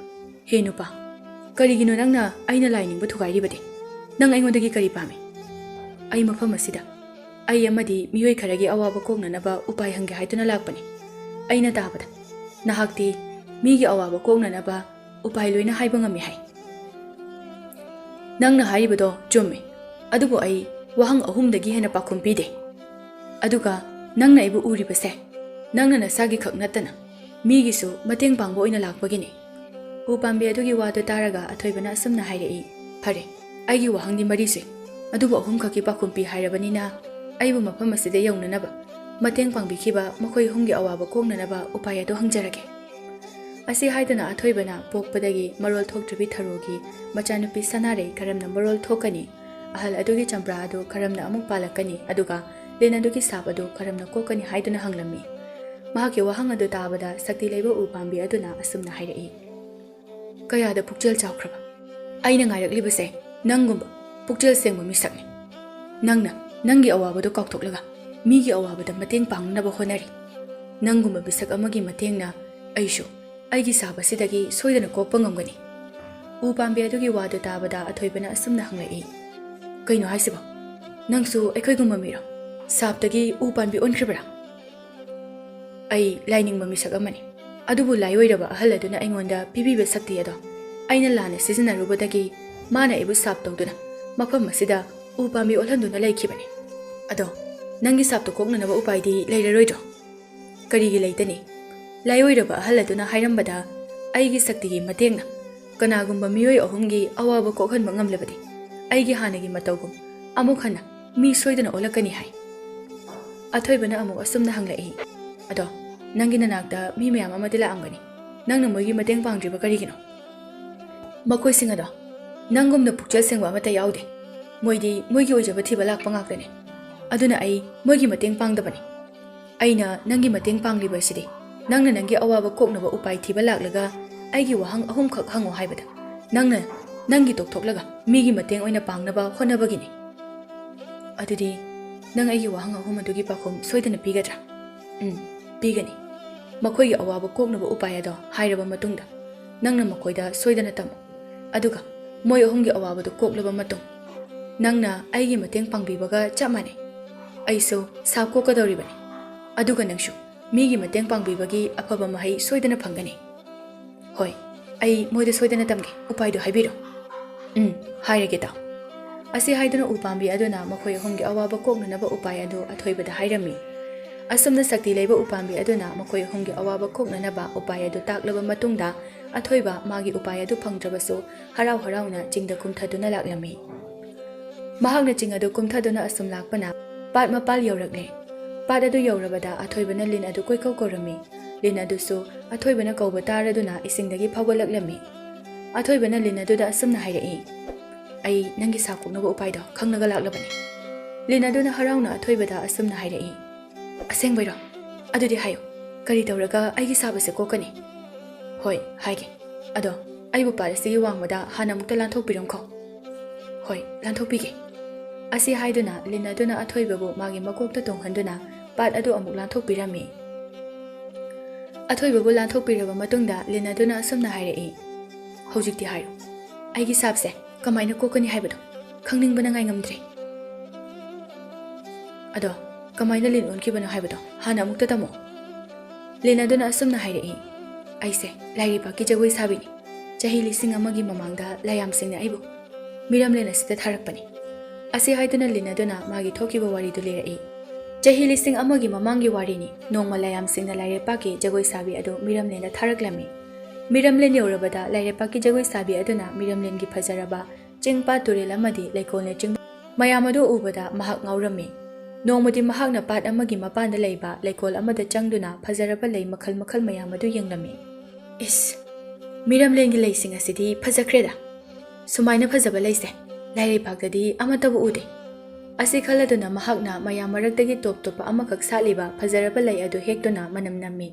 "ꯍꯦ ꯅꯨꯄꯥ, ꯀꯔꯤꯒꯤꯅꯣ ꯅꯪꯅ ꯑꯩꯅ ꯂꯥꯏ ꯅꯤꯡꯕ ꯊꯨꯒꯥꯏꯔꯤꯕꯗꯤ? ꯅꯪ ꯑꯩꯉꯣꯟꯗꯒꯤ ꯀꯔꯤ ꯄꯥꯝꯃꯤ? ꯑꯩ ꯃꯐꯝ ꯑꯁꯤꯗ ꯑꯩ ꯑꯃꯗꯤ ꯃꯤꯑꯣꯏ ꯈꯔꯒꯤ ꯑꯋꯥꯕ ꯀꯣꯛꯅꯅꯕ ꯎꯄꯥꯏ ꯍꯪꯒꯦ ꯍꯥꯏꯗꯨꯅ ꯂꯥꯛꯄꯅꯤ꯫ ꯑꯩꯅ ꯇꯥꯕꯗ ꯅꯍꯥꯛꯇꯤ ꯃꯤꯒꯤ ꯑꯋꯥꯕ ꯀꯣꯛꯅꯅꯕ ꯎꯄꯥꯏ ꯂꯣꯏꯅ ꯍꯥꯏꯕ ꯉꯝꯃꯤ ꯍꯥꯏ꯫ ꯅꯪꯅ ꯍꯥꯏꯔꯤꯕꯗꯣ ꯆꯨꯝꯃꯤ, ꯑꯗꯨꯕꯨ ꯑꯩ ꯋꯥꯍꯪ ꯑꯍꯨꯝꯗꯒꯤ ꯍꯦꯟꯅ ꯄꯥꯎꯈꯨꯝ ꯄꯤꯗꯦ꯫ ꯑꯗꯨꯒ ꯅꯪꯅ ꯑꯩꯕꯨ ꯎꯔꯤꯕꯁꯦ ꯅꯪꯅ ꯅꯁꯥꯒꯤ ꯈꯛ ꯅꯠꯇꯅ ꯃꯤꯒꯤꯁꯨ ꯃꯇꯦꯡ ꯄꯥꯡꯕ ꯑꯣꯏꯅ ꯂꯥꯛꯄꯒꯤꯅꯤ꯫" ꯎ ꯄꯥꯝꯕꯤ ꯑꯗꯨꯒꯤ ꯋꯥꯗꯨ ꯇꯥꯔꯒ ꯑꯊꯣꯏꯕꯅ ꯑꯁꯨꯝꯅ ꯍꯥꯏꯔꯛꯏ, "ꯐꯔꯦ, ꯑꯩꯒꯤ ꯋꯥꯍꯪꯗꯤ ꯃꯔꯤ ꯁꯨꯏ, ꯑꯗꯨꯕꯨ ꯑꯍꯨꯝꯈꯛꯀꯤ ꯄꯥꯎꯈꯨꯝ ꯄꯤ ꯍꯥꯏꯔꯕꯅꯤꯅ ꯑꯩꯕꯨ ꯃꯐꯝ ꯑꯁꯤꯗ ꯌꯧꯅꯅꯕ ꯃꯇꯦꯡ ꯄꯥꯡꯕꯤꯈꯤꯕ ꯃꯈꯣꯏ ꯑꯍꯨꯝꯒꯤ ꯑꯋꯥꯕ ꯀꯣꯛꯅꯅꯕ ꯎꯄꯥꯏ ꯑꯗꯨ ꯍꯪꯖꯔꯒꯦ꯫ ꯑꯁꯤ ꯍꯥꯏꯗꯨꯅ ꯑꯊꯣꯏꯕꯅ ꯄꯣꯛꯄꯗꯒꯤ ꯃꯔꯣꯜ ꯊꯣꯛꯇ꯭ꯔꯤꯕꯤ ꯊꯔꯣꯒꯤ ꯃꯆꯥꯅꯨꯄꯤ ꯁꯅꯥꯔꯩ ꯀꯔꯝꯅ ꯃꯔꯣꯜ ꯊꯣꯛꯀꯅꯤ, ꯑꯍꯜ ꯑꯗꯨꯒꯤ ꯆꯝꯄ꯭ꯔꯥ ꯑꯗꯨ ꯀꯔꯝꯅ ꯑꯃꯨꯛ ꯄꯥꯜꯂꯛꯀꯅꯤ, ꯑꯗꯨꯒ ꯂꯤꯟ ꯑꯗꯨꯒꯤ ꯁꯥꯞ ꯑꯗꯨ ꯀꯔꯝꯅ ꯀꯣꯛꯀꯅꯤ ꯍꯥꯏꯗꯨꯅ ꯍꯪꯂꯝꯃꯤ꯫ ꯃꯍꯥꯛꯀꯤ ꯋꯥꯍꯪ ꯑꯗꯨ ꯇꯥꯕꯗ ꯁꯛꯇꯤ ꯂꯩꯕ ꯎ ꯄꯥꯝꯕꯤ ꯑꯗꯨꯅ ꯑꯁꯨꯝꯅ ꯍꯥꯏꯔꯛꯏ, "ꯀꯌꯥꯗ ꯄꯨꯛꯆꯦꯜ ꯆꯥꯎꯈ꯭ꯔꯕ! ꯑꯩꯅ ꯉꯥꯏꯔꯛꯂꯤꯕꯁꯦ ꯅꯪꯒꯨꯝꯕ ꯄꯨꯛꯆꯦꯜ ꯁꯦꯡꯕ ꯃꯤꯁꯛꯅꯤ꯫ ꯅꯪꯅ ꯅꯪꯒꯤ ꯑꯋꯥꯕꯗꯣ ꯀꯥꯎꯊꯣꯛꯂꯒ ꯃꯤꯒꯤ ꯑꯋꯥꯕꯗ ꯃꯇꯦꯡ ꯄꯥꯡꯅꯕ ꯍꯣꯠꯅꯔꯤ꯫ ꯅꯪꯒꯨꯝꯕ ꯃꯤꯁꯛ ꯑꯃꯒꯤ ꯃꯇꯦꯡꯅ ꯑꯩꯁꯨ ꯑꯩꯒꯤ ꯁꯥꯞ ꯑꯁꯤꯗꯒꯤ ꯁꯣꯏꯗꯅ ꯀꯣꯛꯄ ꯉꯝꯒꯅꯤ꯫" ꯎ ꯄꯥꯝꯕꯤ ꯑꯗꯨꯒꯤ ꯋꯥꯗꯨ ꯇꯥꯕꯗ ꯑꯊꯣꯏꯕꯅ ꯑꯁꯨꯝꯅ ꯍꯪꯂꯛꯏ, "ꯀꯩꯅꯣ ꯍꯥꯏꯁꯤꯕꯣ? ꯅꯪꯁꯨ ꯑꯩꯈꯣꯏꯒꯨꯝꯕ ꯃꯤꯔꯣ? ꯁꯥꯞꯇꯒꯤ ꯎ ꯄꯥꯝꯕꯤ ꯑꯣꯟꯈ꯭ꯔꯤꯕꯔꯥ?" "ꯑꯩ ꯂꯥꯏꯅꯤꯡꯕ ꯃꯤꯁꯛ ꯑꯃꯅꯤ, ꯑꯗꯨꯕꯨ ꯂꯥꯏꯑꯣꯏꯔꯕ ꯑꯍꯜ ꯑꯗꯨꯅ ꯑꯩꯉꯣꯟꯗ ꯄꯤꯕꯤꯕ ꯁꯛꯇꯤ ꯑꯗꯣ ꯑꯩꯅ ꯂꯥꯟꯅ ꯁꯤꯖꯤꯟꯅꯔꯨꯕꯗꯒꯤ ꯃꯥꯅ ꯑꯩꯕꯨ ꯁꯥꯞ ꯇꯧꯗꯨꯅ ꯃꯐꯝ ꯑꯁꯤꯗ ꯎ ꯄꯥꯝꯕꯤ ꯑꯣꯜꯍꯟꯗꯨꯅ ꯂꯩꯈꯤꯕꯅꯤ꯫ ꯑꯗꯣ ꯅꯪꯒꯤ ꯁꯥꯞꯇꯣ ꯀꯣꯛꯅꯅꯕ ꯎꯄꯥꯏꯗꯤ ꯂꯩꯔꯔꯣꯏꯗ꯭ꯔꯣ?" "ꯀꯔꯤꯒꯤ ꯂꯩꯇꯅꯤ? ꯂꯥꯏꯑꯣꯏꯔꯕ ꯑꯍꯜ ꯑꯗꯨꯅ ꯍꯥꯏꯔꯝꯕꯗ ꯑꯩꯒꯤ ꯁꯛꯇꯤꯒꯤ ꯃꯇꯦꯡꯅ ꯀꯅꯥꯒꯨꯝꯕ ꯃꯤꯑꯣꯏ ꯑꯍꯨꯝꯒꯤ ꯑꯋꯥꯕ ꯀꯣꯛꯍꯟꯕ ꯉꯝꯂꯕꯗꯤ ꯑꯩꯒꯤ ꯍꯥꯟꯅꯒꯤ ꯃꯇꯧꯒꯨꯝ ꯑꯃꯨꯛ ꯍꯟꯅ ꯃꯤ ꯁꯣꯏꯗꯅ ꯑꯣꯜꯂꯛꯀꯅꯤ ꯍꯥꯏ꯫" ꯑꯊꯣꯏꯕꯅ ꯑꯃꯨꯛ ꯑꯁꯨꯝꯅ ꯍꯪꯂꯛꯏ, "ꯑꯗꯣ ꯅꯪꯒꯤ ꯅꯅꯥꯛꯇ ꯃꯤ ꯃꯌꯥꯝ ꯑꯃꯗꯤ ꯂꯥꯛꯑꯝꯒꯅꯤ, ꯅꯪꯅ ꯃꯣꯏꯒꯤ ꯃꯇꯦꯡ ꯄꯥꯡꯗ꯭ꯔꯤꯕ ꯀꯔꯤꯒꯤꯅꯣ?" "ꯃꯈꯣꯏꯁꯤꯡ ꯑꯗꯣ ꯅꯪꯒꯨꯝꯅ ꯄꯨꯛꯆꯦꯜ ꯁꯦꯡꯕ ꯑꯃꯠꯇ ꯌꯥꯎꯗꯦ꯫ ꯃꯣꯏꯗꯤ ꯃꯣꯏꯒꯤ ꯑꯣꯏꯖꯕ ꯊꯤꯕ ꯂꯥꯛꯄ ꯉꯥꯛꯇꯅꯤ꯫ ꯑꯗꯨꯅ ꯑꯩ ꯃꯣꯏꯒꯤ ꯃꯇꯦꯡ ꯄꯥꯡꯗꯕꯅꯤ꯫ ꯑꯩꯅ ꯅꯪꯒꯤ ꯃꯇꯦꯡ ꯄꯥꯡꯂꯤꯕ ꯑꯁꯤꯗꯤ ꯅꯪꯅ ꯅꯪꯒꯤ ꯑꯋꯥꯕ ꯀꯣꯛꯅꯕ ꯎꯄꯥꯏ ꯊꯤꯕ ꯂꯥꯛꯂꯒ ꯑꯩꯒꯤ ꯋꯥꯍꯪ ꯑꯍꯨꯝꯈꯛ ꯍꯪꯉꯣ ꯍꯥꯏꯕꯗ ꯅꯪꯅ ꯅꯪꯒꯤ ꯇꯣꯛꯊꯣꯛꯂꯒ ꯃꯤꯒꯤ ꯃꯇꯦꯡ ꯑꯣꯏꯅ ꯄꯥꯡꯅꯕ ꯍꯣꯠꯅꯕꯒꯤꯅꯤ꯫ ꯑꯗꯨꯗꯤ ꯅꯪ ꯑꯩꯒꯤ ꯋꯥꯍꯪ ꯑꯍꯨꯝ ꯑꯗꯨꯒꯤ ꯄꯥꯎꯈꯨꯝ ꯁꯣꯏꯗꯅ ꯄꯤꯒꯗ꯭ꯔꯥ?" "ꯎꯝ, ꯄꯤꯒꯅꯤ꯫ ꯃꯈꯣꯏꯒꯤ ꯑꯋꯥꯕ ꯀꯣꯛꯅꯕ ꯎꯄꯥꯏ ꯑꯗꯣ ꯍꯥꯏꯔꯕ ꯃꯇꯨꯡꯗ ꯅꯪꯅ ꯃꯈꯣꯏꯗ ꯁꯣꯏꯗꯅ ꯇꯝꯃꯨ꯫ ꯑꯗꯨꯒ ꯃꯣꯏ ꯑꯍꯨꯝꯒꯤ ꯑꯋꯥꯕꯗꯨ ꯀꯣꯛꯂꯕ ꯃꯇꯨꯡ ꯅꯪꯅ ꯑꯩꯒꯤ ꯃꯇꯦꯡ ꯄꯥꯡꯕꯤꯕꯒ ꯆꯞ ꯃꯥꯟꯅꯩ꯫ ꯑꯩꯁꯨ ꯁꯥꯞ ꯀꯣꯛꯀꯗꯧꯔꯤꯕꯅꯤ꯫ ꯑꯗꯨꯒ ꯅꯪꯁꯨ ꯃꯤꯒꯤ ꯃꯇꯦꯡ ꯄꯥꯡꯕꯤꯕꯒꯤ ꯑꯐꯕ ꯃꯍꯩ ꯁꯣꯏꯗꯅ ꯐꯪꯒꯅꯤ꯫" "ꯍꯣꯏ, ꯑꯩ ꯃꯣꯏꯗ ꯁꯣꯏꯗꯅ ꯇꯝꯒꯦ꯫ ꯎꯄꯥꯏꯗꯨ ꯍꯥꯏꯕꯤꯔꯣ꯫" "ꯎꯝ, ꯍꯥꯏꯔꯒꯦ, ꯇꯥꯎ꯫" ꯑꯁꯤ ꯍꯥꯏꯗꯨꯅ ꯎꯄꯥꯝꯕꯤ ꯑꯗꯨꯅ ꯃꯈꯣꯏ ꯑꯍꯨꯝꯒꯤ ꯑꯋꯥꯕ ꯀꯣꯛꯅꯅꯕ ꯎꯄꯥꯏ ꯑꯗꯨ ꯑꯊꯣꯏꯕꯗ ꯍꯥꯏꯔꯝꯃꯤ꯫ ꯑꯁꯨꯝꯅ ꯁꯛꯇꯤ ꯂꯩꯕ ꯎꯄꯥꯝꯕꯤ ꯑꯗꯨꯅ ꯃꯈꯣꯏ ꯑꯍꯨꯝꯒꯤ ꯑꯋꯥꯕ ꯀꯣꯛꯅꯅꯕ ꯎꯄꯥꯏ ꯑꯗꯨ ꯇꯥꯛꯂꯕ ꯃꯇꯨꯡꯗ, ꯑꯊꯣꯏꯕ ꯃꯥꯒꯤ ꯎꯄꯥꯏ ꯑꯗꯨ ꯐꯪꯗ꯭ꯔꯕꯁꯨ ꯍꯔꯥꯎ ꯍꯔꯥꯎꯅ ꯆꯤꯡꯗ ꯀꯨꯝꯊꯗꯨꯅ ꯂꯥꯛꯂꯝꯃꯤ꯫ ꯃꯍꯥꯛꯅ ꯆꯤꯡ ꯑꯗꯨ ꯀꯨꯝꯊꯗꯨꯅ ꯑꯁꯨꯝ ꯂꯥꯛꯄꯅ ꯄꯥꯠ ꯃꯄꯥꯜ ꯌꯧꯔꯛꯂꯦ꯫ ꯄꯥꯠ ꯑꯗꯨ ꯌꯧꯔꯕꯗ ꯑꯊꯣꯏꯕꯅ ꯂꯤꯟ ꯑꯗꯨ ꯀꯣꯏꯀꯧ ꯀꯧꯔꯝꯃꯤ꯫ ꯂꯤꯟ ꯑꯗꯨꯁꯨ ꯑꯊꯣꯏꯕꯅ ꯀꯧꯕ ꯇꯥꯔꯗꯨꯅ ꯏꯁꯤꯡꯗꯒꯤ ꯐꯥꯎꯒꯠꯂꯛꯂꯝꯃꯤ꯫ ꯑꯊꯣꯏꯕꯅ ꯂꯤꯟ ꯑꯗꯨꯗ ꯑꯁꯨꯝꯅ ꯍꯥꯏꯔꯛꯏ, "ꯑꯩ ꯅꯪꯒꯤ ꯁꯥ ꯀꯣꯛꯅꯕ ꯎꯄꯥꯏꯗꯣ ꯈꯪꯂꯒ ꯂꯥꯛꯂꯕꯅꯤ꯫" ꯂꯤꯟ ꯑꯗꯨꯅ ꯍꯔꯥꯎꯅ ꯑꯊꯣꯏꯕꯗ ꯑꯁꯨꯝꯅ ꯍꯥꯏꯔꯛꯏ, "ꯑꯁꯦꯡꯕꯩꯔꯣ? ꯑꯗꯨꯗꯤ ꯍꯥꯏꯌꯨ, ꯀꯔꯤ ꯇꯧꯔꯒ ꯑꯩꯒꯤ ꯁꯥꯕꯁꯦ ꯀꯣꯛꯀꯅꯤ?" "ꯍꯣꯏ, ꯍꯥꯏꯒꯦ꯫ ꯑꯗꯣ ꯑꯩꯕꯨ ꯄꯥꯠ ꯑꯁꯤꯒꯤ ꯋꯥꯡꯃꯗ ꯍꯥꯟꯅ ꯑꯃꯨꯛꯇ ꯂꯥꯟꯊꯣꯛꯄꯤꯔꯝꯈꯣ꯫" "ꯍꯣꯏ, ꯂꯥꯟꯊꯣꯛꯄꯤꯒꯦ꯫" ꯑꯁꯤ ꯍꯥꯏꯗꯨꯅ ꯂꯤꯟ ꯑꯗꯨꯅ ꯑꯊꯣꯏꯕꯕꯨ ꯃꯥꯒꯤ ꯃꯀꯣꯛꯇ ꯇꯣꯡꯍꯟꯗꯨꯅ ꯄꯥꯠ ꯑꯗꯨ ꯑꯃꯨꯛ ꯂꯥꯟꯊꯣꯛꯄꯤꯔꯝꯃꯤ꯫ ꯑꯊꯣꯏꯕꯕꯨ ꯂꯥꯟꯊꯣꯛꯄꯤꯔꯕ ꯃꯇꯨꯡꯗ ꯂꯤꯟ ꯑꯗꯨꯅ ꯑꯁꯨꯝꯅ ꯍꯥꯏꯔꯛꯏ, "ꯍꯧꯖꯤꯛꯇꯤ ꯍꯥꯏꯔꯣ, ꯑꯩꯒꯤ ꯁꯥꯞꯁꯦ ꯀꯃꯥꯏꯅ ꯀꯣꯛꯀꯅꯤ ꯍꯥꯏꯕꯗꯣ ꯈꯪꯅꯤꯡꯕꯅ ꯉꯥꯏꯉꯝꯗ꯭ꯔꯦ꯫ ꯑꯗꯣ ꯀꯃꯥꯏꯅ ꯂꯤꯟ ꯑꯣꯟꯈꯤꯕꯅꯣ ꯍꯥꯏꯕꯗꯣ ꯍꯥꯟꯅ ꯑꯃꯨꯛꯇ ꯇꯝꯃꯣ꯫" ꯂꯤꯟ ꯑꯗꯨꯅ ꯑꯁꯨꯝꯅ ꯍꯥꯏꯔꯛꯏ, "ꯑꯩꯁꯦ ꯂꯥꯏꯔꯩꯄꯥꯛꯀꯤ ꯖꯒꯣꯏ ꯁꯥꯕꯤꯅꯤ꯫ ꯆꯍꯤ ꯂꯤꯁꯤꯡ ꯑꯃꯒꯤ ꯃꯃꯥꯡꯗ ꯂꯥꯏꯌꯥꯝꯁꯤꯡꯅ ꯑꯩꯕꯨ ꯃꯤꯔꯝꯂꯦꯟ ꯑꯁꯤꯗ ꯊꯥꯔꯛꯄꯅꯤ꯫" ꯑꯁꯤ ꯍꯥꯏꯗꯨꯅ ꯂꯤꯟ ꯑꯗꯨꯅ ꯃꯥꯒꯤ ꯊꯣꯛꯈꯤꯕ ꯋꯥꯔꯤꯗꯨ ꯂꯤꯔꯛꯏ꯫ ꯆꯍꯤ ꯂꯤꯁꯤꯡ ꯑꯃꯒꯤ ꯃꯃꯥꯡꯒꯤ ꯋꯥꯔꯤꯅꯤ꯫ ꯅꯣꯡꯃ ꯂꯥꯏꯌꯥꯝꯁꯤꯡꯅ ꯂꯥꯏꯔꯩꯄꯥꯛꯀꯤ ꯖꯒꯣꯏ ꯁꯥꯕꯤ ꯑꯗꯨ ꯃꯤꯔꯝꯂꯦꯟꯗ ꯊꯥꯔꯛꯂꯝꯃꯤ꯫ ꯃꯤꯔꯝꯂꯦꯟ ꯌꯧꯔꯕꯗ ꯂꯥꯏꯔꯩꯄꯥꯛꯀꯤ ꯖꯒꯣꯏ ꯁꯥꯕꯤ ꯑꯗꯨꯅ ꯃꯤꯔꯝꯂꯦꯟꯒꯤ ꯐꯖꯔꯕ ꯆꯤꯡ ꯄꯥꯠ ꯇꯨꯔꯦꯜ ꯑꯃꯗꯤ ꯂꯩꯀꯣꯜꯅꯆꯤꯡꯕ ꯃꯌꯥꯝ ꯑꯗꯨ ꯎꯕꯗ ꯃꯍꯥꯛ ꯉꯥꯎꯔꯝꯃꯤ꯫ ꯅꯣꯡꯃꯗꯤ ꯃꯍꯥꯛꯅ ꯄꯥꯠ ꯑꯃꯒꯤ ꯃꯄꯥꯟꯗ ꯂꯩꯕ ꯂꯩꯀꯣꯜ ꯑꯃꯗ ꯆꯪꯗꯨꯅ ꯐꯖꯔꯕ ꯂꯩ ꯃꯈꯜ ꯃꯈꯜ ꯃꯌꯥꯝ ꯑꯗꯨ ꯌꯦꯡꯂꯝꯃꯤ꯫ "ꯏꯁ, ꯃꯤꯔꯝꯂꯦꯟꯒꯤ ꯂꯩꯁꯤꯡ ꯑꯁꯤꯗꯤ ꯐꯖꯈ꯭ꯔꯦꯗ꯫ ꯁꯨꯃꯥꯏꯅ ꯐꯖꯕ ꯂꯩꯁꯦ ꯂꯥꯏꯔꯩꯄꯥꯛꯇꯗꯤ ꯑꯃꯠꯇꯕꯨ ꯎꯗꯦ꯫" ꯑꯁꯤ ꯈꯜꯂꯗꯨꯅ ꯃꯍꯥꯛꯅ ꯃꯌꯥꯝ ꯃꯔꯛꯇꯒꯤ ꯇꯣꯞ ꯇꯣꯞꯄ ꯑꯃꯈꯛ ꯁꯥꯠꯂꯤꯕ ꯐꯖꯔꯕ ꯂꯩ ꯑꯗꯨ ꯍꯦꯛꯇꯨꯅ ꯃꯅꯝ ꯅꯝꯃꯤ꯫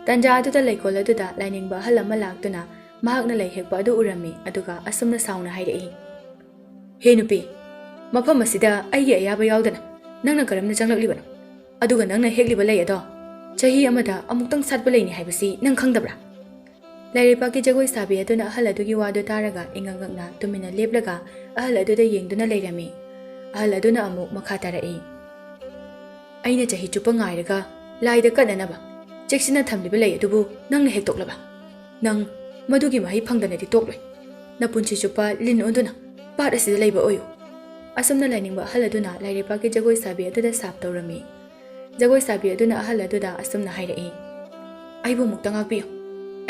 ꯇꯟꯖꯥ ꯑꯗꯨꯗ ꯂꯩꯀꯣꯜ ꯑꯗꯨꯗ ꯂꯥꯏꯅꯤꯡꯕ ꯑꯍꯜ ꯑꯃ ꯂꯥꯛꯇꯨꯅ ꯃꯍꯥꯛꯅ ꯂꯩ ꯍꯦꯛꯄ ꯑꯗꯨ ꯎꯔꯝꯃꯤ, ꯑꯗꯨꯒ ꯑꯁꯨꯝꯅ ꯁꯥꯎꯅ ꯍꯥꯏꯔꯛꯏ, "ꯍꯦ ꯅꯨꯄꯤ, ꯃꯐꯝ ꯑꯁꯤꯗ ꯑꯩꯒꯤ ꯑꯌꯥꯕ ꯌꯥꯎꯗꯅ ꯅꯪꯅ ꯀꯔꯝꯅ ꯆꯪꯂꯛꯂꯤꯕꯅꯣ? ꯑꯗꯨꯒ ꯅꯪꯅ ꯍꯦꯛꯂꯤꯕ ꯂꯩ ꯑꯗꯣ ꯆꯍꯤ ꯑꯃꯗ ꯑꯃꯨꯛꯇꯪ ꯁꯥꯠꯄ ꯂꯩꯅꯤ ꯍꯥꯏꯕꯁꯤ ꯅꯪ ꯈꯪꯗꯕ꯭ꯔꯥ?" ꯂꯥꯏꯔꯩꯄꯥꯛꯀꯤ ꯖꯒꯣꯏ ꯁꯥꯕꯤ ꯑꯗꯨꯅ ꯑꯍꯜ ꯑꯗꯨꯒꯤ ꯋꯥꯗꯨ ꯇꯥꯔꯒ ꯏꯉꯛ ꯉꯛꯅ ꯇꯨꯃꯤꯟꯅ ꯂꯦꯞꯂꯒ ꯑꯍꯜ ꯑꯗꯨꯗ ꯌꯦꯡꯗꯨꯅ ꯂꯩꯔꯝꯃꯤ꯫ ꯑꯍꯜ ꯑꯗꯨꯅ ꯑꯃꯨꯛ ꯃꯈꯥ ꯇꯥꯔꯛꯏ, "ꯑꯩꯅ ꯆꯍꯤ ꯆꯨꯞꯄ ꯉꯥꯏꯔꯒ ꯂꯥꯏꯗ ꯀꯠꯅꯅꯕ ꯆꯦꯛꯁꯤꯟꯅ ꯊꯝꯂꯤꯕ ꯂꯩ ꯑꯗꯨꯕꯨ ꯅꯪꯅ ꯍꯦꯛꯇꯣꯛꯂꯕ? ꯅꯪ ꯃꯗꯨꯒꯤ ꯃꯍꯩ ꯐꯪꯗꯅꯗꯤ ꯇꯣꯛꯂꯣꯏ꯫ ꯅꯄꯨꯟꯁꯤ ꯆꯨꯞꯄ ꯂꯤꯟ ꯑꯣꯟꯗꯨꯅ ꯄꯥꯠ ꯑꯁꯤꯗ ꯂꯩꯕ ꯑꯣꯏꯌꯨ꯫" ꯑꯁꯨꯝꯅ ꯂꯥꯏꯅꯤꯡꯕ ꯑꯍꯜ ꯑꯗꯨꯅ ꯂꯥꯏꯔꯩꯄꯥꯛꯀꯤ ꯖꯒꯣꯏ ꯁꯥꯕꯤ ꯑꯗꯨꯗ ꯁꯥꯞ ꯇꯧꯔꯝꯃꯤ꯫ ꯖꯒꯣꯏ ꯁꯥꯕꯤ ꯑꯗꯨꯅ ꯑꯍꯜ ꯑꯗꯨꯗ ꯑꯁꯨꯝꯅ ꯍꯥꯏꯔꯛꯏ, "ꯑꯩꯕꯨ ꯑꯃꯨꯛꯇ ꯉꯥꯛꯄꯤꯌꯨ꯫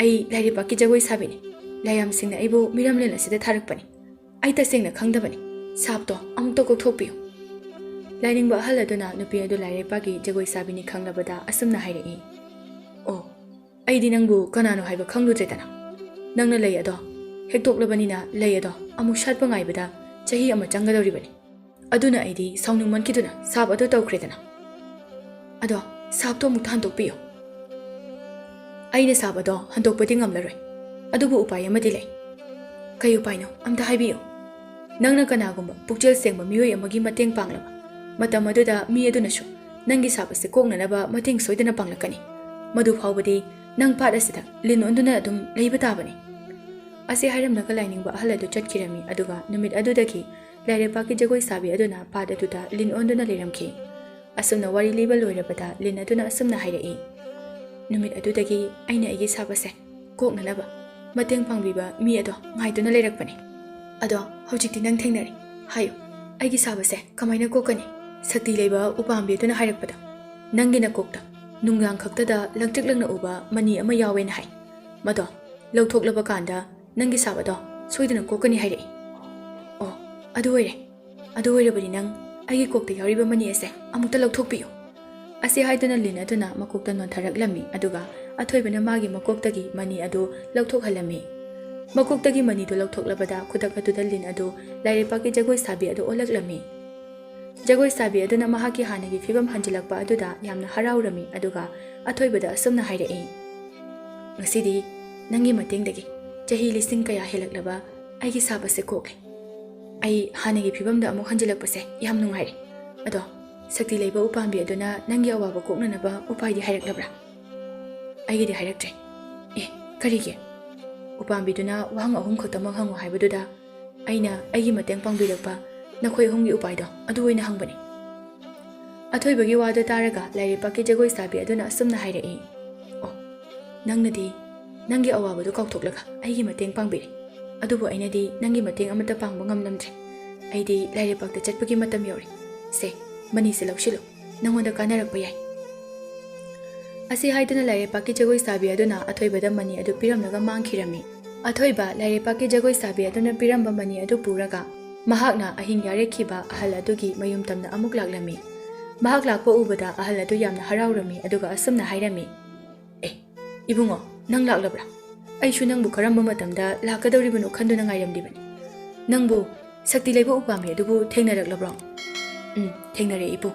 ꯑꯩ ꯂꯥꯏꯔꯩꯄꯥꯛꯀꯤ ꯖꯒꯣꯏ ꯁꯥꯕꯤꯅꯤ꯫ ꯂꯥꯏꯌꯥꯝꯁꯤꯡꯅ ꯑꯩꯕꯨ ꯃꯤꯔꯝꯂꯦꯟ ꯑꯁꯤꯗ ꯊꯥꯔꯛꯄꯅꯤ꯫ ꯑꯩ ꯇꯁꯦꯡꯅ ꯈꯪꯗꯕꯅꯤ꯫ ꯁꯥꯞꯇꯣ ꯑꯃꯨꯛꯇ ꯀꯣꯛꯊꯣꯛꯄꯤꯌꯨ꯫" ꯂꯥꯏꯅꯤꯡꯕ ꯑꯍꯜ ꯑꯗꯨꯅ ꯅꯨꯄꯤ ꯑꯗꯨ ꯂꯥꯏꯔꯩꯄꯥꯛꯀꯤ ꯖꯒꯣꯏ ꯁꯥꯕꯤꯅꯤ ꯈꯪꯂꯕꯗ ꯑꯁꯨꯝꯅ ꯍꯥꯏꯔꯛꯏ, "ꯑꯣ, ꯑꯩꯗꯤ ꯅꯪꯕꯨ ꯀꯅꯥꯅꯣ ꯍꯥꯏꯕ ꯈꯪꯂꯨꯗ꯭ꯔꯦꯗꯅ꯫ ꯅꯪꯅ ꯂꯩ ꯑꯗꯣ ꯍꯦꯛꯇꯣꯛꯂꯕꯅꯤꯅ ꯂꯩ ꯑꯗꯣ ꯑꯃꯨꯛ ꯁꯥꯠꯄ ꯉꯥꯏꯕꯗ ꯆꯍꯤ ꯑꯃ ꯆꯪꯒꯗꯧꯔꯤꯕꯅꯤ꯫ ꯑꯗꯨꯅ ꯑꯩꯗꯤ ꯁꯥꯎꯅꯤꯡꯃꯟꯈꯤꯗꯨꯅ ꯁꯥꯞ ꯑꯗꯨ ꯇꯧꯈ꯭ꯔꯦꯗꯅ꯫ ꯑꯗꯣ ꯁꯥꯞꯇꯣ ꯑꯃꯨꯛꯇ ꯍꯟꯗꯣꯛꯄꯤꯌꯨ꯫" "ꯑꯩꯅ ꯁꯥꯞ ꯑꯗꯣ ꯍꯟꯗꯣꯛꯄꯗꯤ ꯉꯝꯂꯔꯣꯏ꯫ ꯑꯗꯨꯕꯨ ꯎꯄꯥꯏ ꯑꯃꯗꯤ ꯂꯩ꯫" "ꯀꯩ ꯎꯄꯥꯏꯅꯣ? ꯑꯝꯇ ꯍꯥꯏꯕꯤꯌꯨ꯫" "ꯅꯪꯅ ꯀꯅꯥꯒꯨꯝꯕ ꯄꯨꯛꯆꯦꯜ ꯁꯦꯡꯕ ꯃꯤꯑꯣꯏ ꯑꯃꯒꯤ ꯃꯇꯦꯡ ꯄꯥꯡꯂꯕ ꯃꯇꯝ ꯑꯗꯨꯗ ꯃꯤ ꯑꯗꯨꯅꯁꯨ ꯅꯪꯒꯤ ꯁꯥꯞ ꯑꯁꯤ ꯀꯣꯛꯅꯅꯕ ꯃꯇꯦꯡ ꯁꯣꯏꯗꯅ ꯄꯥꯡꯂꯛꯀꯅꯤ꯫ ꯃꯗꯨ ꯐꯥꯎꯕꯗꯤ ꯅꯪ ꯄꯥꯠ ꯑꯁꯤꯗ ꯂꯤꯟ ꯑꯣꯟꯗꯨꯅ ꯑꯗꯨꯝ ꯂꯩꯕ ꯇꯥꯕꯅꯤ꯫" ꯑꯁꯤ ꯍꯥꯏꯔꯝꯂꯒ ꯂꯥꯏꯅꯤꯡꯕ ꯑꯍꯜ ꯑꯗꯨ ꯆꯠꯈꯤꯔꯝꯃꯤ꯫ ꯑꯗꯨꯒ ꯅꯨꯃꯤꯠ ꯑꯗꯨꯗꯒꯤ ꯂꯥꯏꯔꯩꯄꯥꯛꯀꯤ ꯖꯒꯣꯏ ꯁꯥꯕꯤ ꯑꯗꯨꯅ ꯄꯥꯠ ꯑꯗꯨꯗ ꯂꯤꯟ ꯑꯣꯟꯗꯨꯅ ꯂꯩꯔꯝꯈꯤ꯫ ꯑꯁꯨꯝꯅ ꯋꯥꯔꯤ ꯂꯤꯕ ꯂꯣꯏꯔꯕꯗ ꯂꯤꯟ ꯑꯗꯨꯅ ꯑꯁꯨꯝꯅ ꯍꯥꯏꯔꯛꯏ, "ꯅꯨꯃꯤꯠ ꯑꯗꯨꯗꯒꯤ ꯑꯩꯅ ꯑꯩꯒꯤ ꯁꯥꯞ ꯑꯁꯦ ꯀꯣꯛꯅꯅꯕ ꯃꯇꯦꯡ ꯄꯥꯡꯕꯤꯕ ꯃꯤ ꯑꯗꯣ ꯉꯥꯏꯗꯨꯅ ꯂꯩꯔꯛꯄꯅꯤ꯫ ꯑꯗꯣ ꯍꯧꯖꯤꯛꯇꯤ ꯅꯪ ꯊꯦꯡꯅꯔꯦ꯫ ꯍꯥꯏꯌꯨ, ꯑꯩꯒꯤ ꯁꯥꯞ ꯑꯁꯦ ꯀꯃꯥꯏꯅ ꯀꯣꯛꯀꯅꯤ?" "ꯁꯛꯇꯤ ꯂꯩꯕ ꯎꯄꯥꯝꯕꯤ ꯑꯗꯨꯅ ꯍꯥꯏꯔꯛꯄꯗ ꯅꯪꯒꯤ ꯅꯀꯣꯛꯇ ꯅꯨꯡꯗꯥꯡ ꯈꯛꯇꯗ ꯂꯪꯇ꯭ꯔꯤꯛ ꯂꯪꯅ ꯎꯕ ꯃꯅꯤ ꯑꯃ ꯌꯥꯎꯋꯦꯅ ꯍꯥꯏ꯫ ꯃꯗꯣ ꯂꯧꯊꯣꯛꯂꯕ ꯀꯥꯟꯗ ꯅꯪꯒꯤ ꯁꯥꯞ ꯑꯗꯣ ꯁꯣꯏꯗꯅ ꯀꯣꯛꯀꯅꯤ ꯍꯥꯏꯔꯛꯏ꯫" "ꯑꯣ, ꯑꯗꯨ ꯑꯣꯏꯔꯦ꯫ ꯑꯗꯨ ꯑꯣꯏꯔꯕꯗꯤ ꯅꯪ ꯑꯩꯒꯤ ꯀꯣꯛꯇ ꯌꯥꯎꯔꯤꯕ ꯃꯅꯤ ꯑꯁꯦ ꯑꯃꯨꯛꯇ ꯂꯧꯊꯣꯛꯄꯤꯌꯨ꯫" ꯑꯁꯤ ꯍꯥꯏꯗꯨꯅ ꯂꯤꯟ ꯑꯗꯨꯅ ꯃꯀꯣꯛꯇ ꯅꯣꯟꯊꯔꯛꯂꯝꯃꯤ꯫ ꯑꯗꯨꯒ ꯑꯊꯣꯏꯕꯅ ꯃꯥꯒꯤ ꯃꯀꯣꯛꯇꯒꯤ ꯃꯅꯤ ꯑꯗꯨ ꯂꯧꯊꯣꯛꯍꯜꯂꯝꯃꯤ꯫ ꯃꯀꯣꯛꯇꯒꯤ ꯃꯅꯤꯗꯨ ꯂꯧꯊꯣꯛꯂꯕꯗ ꯈꯨꯗꯛ ꯑꯗꯨꯗ ꯂꯤꯟ ꯑꯗꯨ ꯂꯥꯏꯔꯩꯄꯥꯛꯀꯤ ꯖꯒꯣꯏ ꯁꯥꯕꯤ ꯑꯗꯨ ꯑꯣꯜꯂꯛꯂꯝꯃꯤ꯫ ꯖꯒꯣꯏ ꯁꯥꯕꯤ ꯑꯗꯨꯅ ꯃꯍꯥꯛꯀꯤ ꯍꯥꯟꯅꯒꯤ ꯐꯤꯕꯝ ꯍꯟꯖꯤꯜꯂꯛꯄ ꯑꯗꯨꯗ ꯌꯥꯝꯅ ꯍꯔꯥꯎꯔꯝꯃꯤ꯫ ꯑꯗꯨꯒ ꯑꯊꯣꯏꯕꯗ ꯑꯁꯨꯝꯅ ꯍꯥꯏꯔꯛꯏ, "ꯉꯁꯤꯗꯤ ꯅꯪꯒꯤ ꯃꯇꯦꯡꯗꯒꯤ ꯆꯍꯤ ꯂꯤꯁꯤꯡ ꯀꯌꯥ ꯍꯦꯜꯂꯛꯂꯕ ꯑꯩꯒꯤ ꯁꯥꯞ ꯑꯁꯦ ꯀꯣꯛꯂꯦ꯫ ꯑꯩ ꯍꯥꯟꯅꯒꯤ ꯐꯤꯕꯝꯗ ꯑꯃꯨꯛ ꯍꯟꯖꯤꯜꯂꯛꯄꯁꯦ ꯌꯥꯝ ꯅꯨꯡꯉꯥꯏꯔꯦ꯫ ꯑꯗꯣ ꯁꯛꯇꯤ ꯂꯩꯕ ꯎꯄꯥꯝꯕꯤ ꯑꯗꯨꯅ ꯅꯪꯒꯤ ꯑꯋꯥꯕ ꯀꯣꯛꯅꯅꯕ ꯎꯄꯥꯏꯗꯤ ꯍꯥꯏꯔꯛꯂꯕ꯭ꯔꯥ?" "ꯑꯩꯒꯤꯗꯤ ꯍꯥꯏꯔꯛꯇ꯭ꯔꯦ꯫" "ꯑꯦ, ꯀꯔꯤꯒꯤ?" "ꯎꯄꯥꯝꯕꯤꯗꯨꯅ ꯋꯥꯍꯪ ꯑꯍꯨꯝ ꯈꯛꯇꯃꯛ ꯍꯪꯉꯨ ꯍꯥꯏꯕꯗꯨꯗ ꯑꯩꯅ ꯑꯩꯒꯤ ꯃꯇꯦꯡ ꯄꯥꯡꯕꯤꯔꯛꯄ ꯅꯈꯣꯏ ꯑꯍꯨꯝꯒꯤ ꯎꯄꯥꯏꯗꯣ ꯑꯗꯨ ꯑꯣꯏꯅ ꯍꯪꯕꯅꯤ꯫" ꯑꯊꯣꯏꯕꯒꯤ ꯋꯥꯗꯨ ꯇꯥꯔꯒ ꯂꯥꯏꯔꯩꯄꯥꯛꯀꯤ ꯖꯒꯣꯏ ꯁꯥꯕꯤ ꯑꯗꯨꯅ ꯑꯁꯨꯝꯅ ꯍꯥꯏꯔꯛꯏ, "ꯑꯣ, ꯅꯪꯅꯗꯤ ꯅꯪꯒꯤ ꯑꯋꯥꯕꯗꯨ ꯀꯥꯎꯊꯣꯛꯂꯒ ꯑꯩꯒꯤ ꯃꯇꯦꯡ ꯄꯥꯡꯕꯤꯔꯦ꯫ ꯑꯗꯨꯕꯨ ꯑꯩꯅꯗꯤ ꯅꯪꯒꯤ ꯃꯇꯦꯡ ꯑꯃꯠꯇ ꯄꯥꯡꯕ ꯉꯝꯂꯝꯗ꯭ꯔꯦ꯫ ꯑꯩꯗꯤ ꯂꯥꯏꯔꯩꯄꯥꯛꯇ ꯆꯠꯄꯒꯤ ꯃꯇꯝ ꯌꯧꯔꯦ꯫ ꯁꯦ, ꯃꯅꯤꯁꯦ ꯂꯧꯁꯤꯜꯂꯨ, ꯅꯉꯣꯟꯗ ꯀꯥꯟꯅꯔꯛꯄ ꯌꯥꯏ꯫" ꯑꯁꯤ ꯍꯥꯏꯗꯨꯅ ꯂꯥꯏꯔꯩꯄꯥꯛꯀꯤ ꯖꯒꯣꯏ ꯁꯥꯕꯤ ꯑꯗꯨꯅ ꯑꯊꯣꯏꯕꯗ ꯃꯅꯤ ꯑꯗꯨ ꯄꯤꯔꯝꯂꯒ ꯃꯥꯡꯈꯤꯔꯝꯃꯤ꯫ ꯑꯊꯣꯏꯕ ꯂꯥꯏꯔꯩꯄꯥꯛꯀꯤ ꯖꯒꯣꯏ ꯁꯥꯕꯤ ꯑꯗꯨꯅ ꯄꯤꯔꯝꯕ ꯃꯅꯤ ꯑꯗꯨ ꯄꯨꯔꯒ ꯃꯍꯥꯛꯅ ꯑꯍꯤꯡ ꯌꯥꯔꯦꯛꯈꯤꯕ ꯑꯍꯜ ꯑꯗꯨꯒꯤ ꯃꯌꯨꯝ ꯇꯝꯅ ꯑꯃꯨꯛ ꯂꯥꯛꯂꯝꯃꯤ꯫ ꯃꯍꯥꯛ ꯂꯥꯛꯄ ꯎꯕꯗ ꯑꯍꯜ ꯑꯗꯨ ꯌꯥꯝꯅ ꯍꯔꯥꯎꯔꯝꯃꯤ, ꯑꯗꯨꯒ ꯑꯁꯨꯝꯅ ꯍꯥꯏꯔꯝꯃꯤ, "ꯑꯦ, ꯏꯕꯨꯡꯉꯣ, ꯅꯪ ꯂꯥꯛꯂꯕ꯭ꯔꯥ? ꯑꯩꯁꯨ ꯅꯪꯕꯨ ꯀꯔꯝꯕ ꯃꯇꯝꯗ ꯂꯥꯛꯀꯗꯧꯔꯤꯕꯅꯣ ꯈꯟꯗꯨꯅ ꯉꯥꯏꯔꯝꯂꯤꯕꯅꯤ꯫ ꯅꯪꯕꯨ ꯁꯛꯇꯤ ꯂꯩꯕ ꯎꯄꯥꯝꯕꯤ ꯑꯗꯨꯕꯨ ꯊꯦꯡꯅꯔꯛꯂꯕ꯭ꯔꯣ?" "ꯎꯝ, ꯊꯦꯡꯅꯔꯦ, ꯏꯄꯨ꯫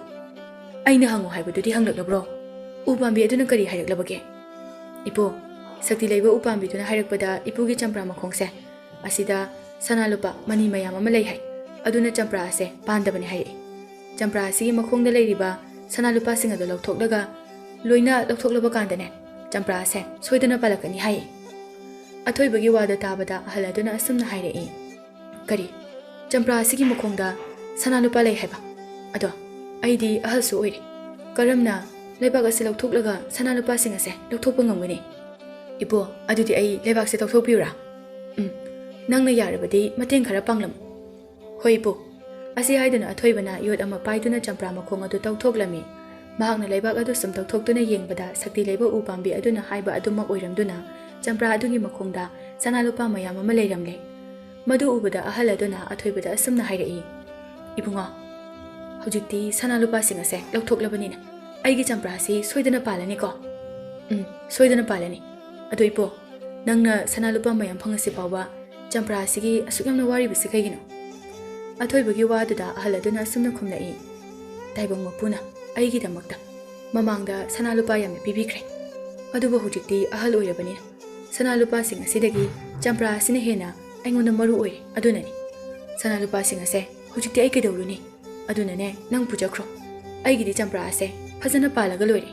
ꯑꯩꯅ ꯍꯪꯉꯨ ꯍꯥꯏꯕꯗꯨꯗꯤ ꯍꯪꯂꯛꯂꯕ꯭ꯔꯣ? ꯎꯄꯥꯝꯕꯤ ꯑꯗꯨꯅ ꯀꯔꯤ ꯍꯥꯏꯔꯛꯂꯕꯒꯦ?" "ꯏꯄꯨ, ꯁꯛꯇꯤ ꯂꯩꯕ ꯎꯄꯥꯝꯕꯤꯗꯨꯅ ꯍꯥꯏꯔꯛꯄꯗ ꯏꯄꯨꯒꯤ ꯆꯝꯄ꯭ꯔꯥ ꯃꯈꯣꯡꯁꯦ, ꯑꯁꯤꯗ ꯁꯅꯥ ꯂꯨꯄꯥ ꯃꯅꯤ ꯃꯌꯥꯝ ꯑꯃ ꯂꯩ ꯍꯥꯏ꯫ ꯑꯗꯨꯅ ꯆꯝꯄ꯭ꯔꯥ ꯑꯁꯦ ꯄꯥꯟꯗꯕꯅꯤ ꯍꯥꯏꯔꯛꯏ꯫ ꯆꯝꯄ꯭ꯔꯥ ꯑꯁꯤꯒꯤ ꯃꯈꯣꯡꯗ ꯂꯩꯔꯤꯕ ꯁꯅꯥ ꯂꯨꯄꯥꯁꯤꯡ ꯑꯗꯨ ꯂꯧꯊꯣꯛꯂꯒ, ꯂꯣꯏꯅ ꯂꯧꯊꯣꯛꯂꯕ ꯀꯥꯟꯗꯅꯦ, ꯆꯝꯄ꯭ꯔꯥ ꯑꯁꯦ ꯁꯣꯏꯗꯅ ꯄꯥꯜꯂꯛꯀꯅꯤ" ꯍꯥꯏꯌꯦ꯫ ꯑꯊꯣꯏꯕꯒꯤ ꯋꯥꯗꯣ ꯇꯥꯕꯗ ꯑꯍꯜ ꯑꯗꯨꯅ ꯑꯁꯨꯝꯅ ꯍꯥꯏꯔꯛꯏ, "ꯀꯔꯤ? ꯆꯝꯄ꯭ꯔꯥ ꯑꯁꯤꯒꯤ ꯃꯈꯣꯡꯗ ꯁꯅꯥ ꯂꯨꯄꯥ ꯂꯩ ꯍꯥꯏꯕ? ꯑꯗꯣ ꯑꯩꯗꯤ ꯑꯍꯜꯁꯨ ꯑꯣꯏꯔꯦ꯫ ꯀꯔꯝꯅ ꯂꯩꯕꯥꯛ ꯑꯁꯤ ꯂꯧꯊꯣꯛꯂꯒ ꯁꯅꯥ ꯂꯨꯄꯥꯁꯤꯡ ꯑꯁꯦ ꯂꯧꯊꯣꯛꯄ ꯉꯝꯒꯅꯤ? ꯏꯄꯨ, ꯑꯗꯨꯗꯤ ꯑꯩ ꯂꯩꯕꯥꯛꯁꯦ ꯇꯧꯊꯣꯛꯄꯤꯌꯨꯔꯥ?" "ꯎꯝ, ꯅꯪꯅ ꯌꯥꯔꯕꯗꯤ ꯃꯇꯦꯡ ꯈꯔ ꯄꯥꯡꯂꯝꯃꯨ꯫" "ꯍꯣꯏ, ꯏꯄꯨ꯫" ꯑꯁꯤ ꯍꯥꯏꯗꯨꯅ ꯑꯊꯣꯏꯕꯅ ꯌꯣꯠ ꯑꯃ ꯄꯥꯏꯗꯨꯅ ꯆꯝꯄ꯭ꯔꯥ ꯃꯈꯣꯡ ꯑꯗꯨ ꯇꯧꯊꯣꯛꯂꯝꯃꯤ꯫ ꯃꯍꯥꯛꯅ ꯂꯩꯕꯥꯛ ꯑꯗꯨ ꯁꯨꯝ ꯇꯧꯊꯣꯛꯇꯨꯅ ꯌꯦꯡꯕꯗ, ꯁꯛꯇꯤ ꯂꯩꯕ ꯎ ꯄꯥꯝꯕꯤ ꯑꯗꯨꯅ ꯍꯥꯏꯕ ꯑꯗꯨꯃꯛ ꯑꯣꯏꯔꯝꯗꯨꯅ, ꯆꯝꯄ꯭ꯔꯥ ꯑꯗꯨꯒꯤ ꯃꯈꯣꯡꯗ ꯁꯅꯥ ꯂꯨꯄꯥ ꯃꯌꯥꯝ ꯑꯃ ꯂꯩꯔꯝꯂꯦ꯫ ꯃꯗꯨ ꯎꯕꯗ ꯑꯍꯜ ꯑꯗꯨꯅ ꯑꯊꯣꯏꯕꯗ ꯑꯁꯨꯝꯅ ꯍꯥꯏꯔꯛꯏ, "ꯏꯕꯨꯡꯉꯣ, ꯍꯧꯖꯤꯛꯇꯤ ꯁꯅꯥ ꯂꯨꯄꯥꯁꯤꯡ ꯑꯁꯦ ꯂꯧꯊꯣꯛꯂꯕꯅꯤꯅ, ꯑꯩꯒꯤ ꯆꯝꯄ꯭ꯔꯥꯁꯤ ꯁꯣꯏꯗꯅ ꯄꯥꯜꯂꯅꯤꯀꯣ?" "ꯎꯝ, ꯁꯣꯏꯗꯅ ꯄꯥꯜꯂꯅꯤ꯫ ꯑꯗꯣ ꯏꯄꯨ, ꯅꯪꯅ ꯁꯅꯥ ꯂꯨꯄꯥ ꯃꯌꯥꯝ ꯐꯪꯉꯁꯤ ꯐꯥꯎꯕ ꯆꯝꯄ꯭ꯔꯥ ꯑꯁꯤꯒꯤ ꯑꯁꯨꯛ ꯌꯥꯝꯅ ꯋꯥꯔꯤꯕꯁꯤ ꯀꯩꯒꯤꯅꯣ?" ꯑꯊꯣꯏꯕꯒꯤ ꯋꯥꯗꯨꯗ ꯑꯍꯜ ꯑꯗꯨꯅ ꯑꯁꯨꯝꯅ ꯈꯨꯝꯂꯛꯏ, "ꯇꯥꯏꯕꯪ ꯃꯄꯨꯅ ꯑꯩꯒꯤꯗꯃꯛꯇ ꯃꯃꯥꯡꯗ ꯁꯅꯥ ꯂꯨꯄꯥ ꯌꯥꯝꯅ ꯄꯤꯕꯤꯈ꯭ꯔꯦ꯫ ꯑꯗꯨꯕꯨ ꯍꯧꯖꯤꯛꯇꯤ ꯑꯍꯜ ꯑꯣꯏꯔꯕꯅꯤꯅ ꯁꯅꯥ ꯂꯨꯄꯥꯁꯤꯡ ꯑꯁꯤꯗꯒꯤ ꯆꯝꯄ꯭ꯔꯥ ꯑꯁꯤꯅ ꯍꯦꯟꯅ ꯑꯩꯉꯣꯟꯗ ꯃꯔꯨ ꯑꯣꯏꯔꯦ꯫ ꯑꯗꯨꯅꯅꯤ, ꯁꯅꯥ ꯂꯨꯄꯥꯁꯤꯡ ꯑꯁꯦ ꯍꯧꯖꯤꯛꯇꯤ ꯑꯩ ꯀꯩꯗꯧꯔꯨꯅꯤ? ꯑꯗꯨꯅꯅꯦ, ꯅꯪ ꯄꯨꯖꯈ꯭ꯔꯣ꯫ ꯑꯩꯒꯤꯗꯤ ꯆꯝꯄ꯭ꯔꯥ ꯑꯁꯦ ꯐꯖꯅ ꯄꯥꯜꯂꯒ ꯂꯣꯏꯔꯦ꯫"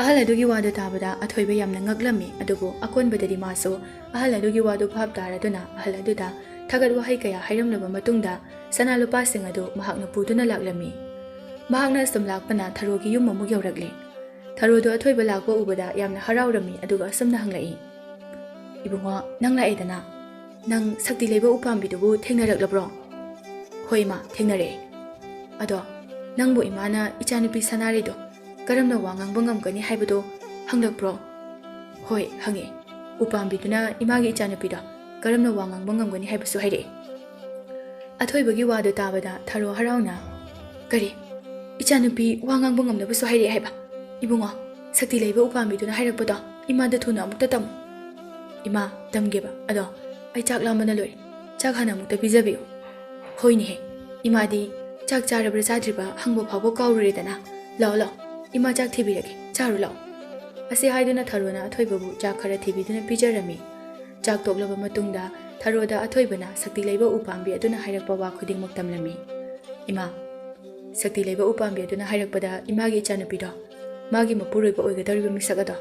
ꯑꯍꯜ ꯑꯗꯨꯒꯤ ꯋꯥꯗꯨ ꯇꯥꯕꯗ ꯑꯊꯣꯏꯕ ꯌꯥꯝꯅ ꯉꯛꯂꯝꯃꯤ, ꯑꯗꯨꯕꯨ ꯑꯀꯣꯟꯕꯗꯗꯤ ꯃꯥꯁꯨ ꯑꯍꯜ ꯑꯗꯨꯒꯤ ꯋꯥꯗꯨ ꯚꯥꯞ ꯇꯥꯔꯗꯨꯅ ꯑꯍꯜ ꯑꯗꯨꯗ ꯊꯥꯒꯠ ꯋꯥꯍꯩ ꯀꯌꯥ ꯍꯥꯏꯔꯝꯂꯕ ꯃꯇꯨꯡꯗ, ꯁꯅꯥ ꯂꯨꯄꯥꯁꯤꯡ ꯑꯗꯨ ꯃꯍꯥꯛꯅ ꯄꯨꯗꯨꯅ ꯂꯥꯛꯂꯝꯃꯤ꯫ ꯃꯍꯥꯛꯅ ꯑꯁꯨꯝ ꯂꯥꯛꯄꯅ ꯊꯔꯣꯒꯤ ꯌꯨꯝ ꯑꯃꯨꯛ ꯌꯧꯔꯛꯂꯦ꯫ ꯊꯔꯣꯗꯨ ꯑꯊꯣꯏꯕ ꯂꯥꯛꯄ ꯎꯕꯗ ꯌꯥꯝꯅ ꯍꯔꯥꯎꯔꯝꯃꯤ, ꯑꯗꯨꯒ ꯑꯁꯨꯝꯅ ꯍꯪꯂꯛꯏ, "ꯏꯕꯨꯡꯉꯣ, ꯅꯪ ꯂꯥꯛꯑꯦꯗꯅ, ꯅꯪ ꯁꯛꯇꯤ ꯂꯩꯕ ꯎꯄꯥꯝꯕꯤꯗꯨꯕꯨ ꯊꯦꯡꯅꯔꯛꯂꯕ꯭ꯔꯣ?" "ꯍꯣꯏ, ꯏꯃꯥ, ꯊꯦꯡꯅꯔꯛꯑꯦ꯫ ꯑꯗꯣ ꯅꯪꯕꯨ ꯏꯃꯥꯅ ꯏꯆꯥꯅꯨꯄꯤ ꯁꯅꯥꯔꯩꯗꯣ ꯀꯔꯝꯅ ꯋꯥ ꯉꯥꯡꯕ ꯉꯝꯒꯅꯤ ꯍꯥꯏꯕꯗꯣ ꯍꯪꯂꯛꯄ꯭ꯔꯣ?" "ꯍꯣꯏ, ꯍꯪꯉꯦ꯫ ꯎꯄꯥꯝꯕꯤꯗꯨꯅ ꯏꯃꯥꯒꯤ ꯏꯆꯥꯅꯨꯄꯤꯗꯣ ꯀꯔꯝꯅ ꯋꯥ ꯉꯥꯡꯕ ꯉꯝꯒꯅꯤ ꯍꯥꯏꯕꯁꯨ ꯍꯥꯏꯔꯛꯑꯦ꯫" ꯑꯊꯣꯏꯕꯒꯤ ꯋꯥꯗꯨ ꯇꯥꯕꯗ ꯊꯔꯣ ꯍꯔꯥꯎꯅ, "ꯀꯔꯤ? ꯏꯆꯥꯅꯨꯄꯤ ꯋꯥ ꯉꯥꯡꯕ ꯉꯝꯅꯕꯁꯨ ꯍꯥꯏꯔꯛꯑꯦ ꯍꯥꯏꯕ? ꯏꯕꯨꯡꯉꯣ, ꯁꯛꯇꯤ ꯂꯩꯕ ꯎꯄꯥꯝꯕꯤꯗꯨꯅ ꯍꯥꯏꯔꯛꯄꯗꯣ ꯏꯃꯥꯗ ꯊꯨꯅ ꯑꯃꯨꯛꯇ ꯇꯝꯃꯨ꯫" "ꯏꯃꯥ, ꯇꯝꯒꯦꯕ꯫ ꯑꯗꯣ ꯑꯩ ꯆꯥꯛ ꯂꯥꯝꯕꯅ ꯂꯣꯏꯔꯦ꯫ ꯆꯥꯛ ꯍꯥꯟꯅ ꯑꯃꯨꯛꯇ ꯄꯤꯖꯕꯤꯌꯨ꯫" "ꯍꯣꯏꯅꯦꯍꯦ, ꯏꯃꯥꯗꯤ ꯆꯥꯛ ꯆꯥꯔꯕ꯭ꯔꯥ ꯆꯥꯗ꯭ꯔꯤꯕ꯭ꯔꯥ ꯍꯪꯕ ꯐꯥꯎꯕ ꯀꯥꯎꯔꯨꯔꯦꯗꯅ꯫ ꯂꯥꯛꯑꯣ, ꯂꯥꯛꯑꯣ, ꯏꯃꯥ ꯆꯥꯛ ꯊꯤꯕꯤꯔꯒꯦ, ꯆꯥꯔꯨ ꯂꯥꯛꯑꯣ꯫" ꯑꯁꯤ ꯍꯥꯏꯗꯨꯅ ꯊꯔꯣꯅ ꯑꯊꯣꯏꯕꯕꯨ ꯆꯥꯛ ꯈꯔ ꯊꯤꯕꯤꯗꯨꯅ ꯄꯤꯖꯔꯝꯃꯤ꯫ ꯆꯥꯛ ꯇꯣꯛꯂꯕ ꯃꯇꯨꯡꯗ ꯊꯔꯣꯗ ꯑꯊꯣꯏꯕꯅ ꯁꯛꯇꯤ ꯂꯩꯕ ꯎꯄꯥꯝꯕꯤ ꯑꯗꯨꯅ ꯍꯥꯏꯔꯛꯄ ꯋꯥ ꯈꯨꯗꯤꯡꯃꯛ ꯇꯝꯂꯝꯃꯤ꯫ "ꯏꯃꯥ, ꯁꯛꯇꯤ ꯂꯩꯕ ꯎꯄꯥꯝꯕꯤ ꯑꯗꯨꯅ ꯍꯥꯏꯔꯛꯄꯗ ꯏꯃꯥꯒꯤ ꯏꯆꯥꯅꯨꯄꯤꯗꯣ, ꯃꯥꯒꯤ ꯃꯄꯨꯔꯣꯏꯕ ꯑꯣꯏꯒꯗꯧꯔꯤꯕ ꯃꯤꯁꯛ ꯑꯗꯣ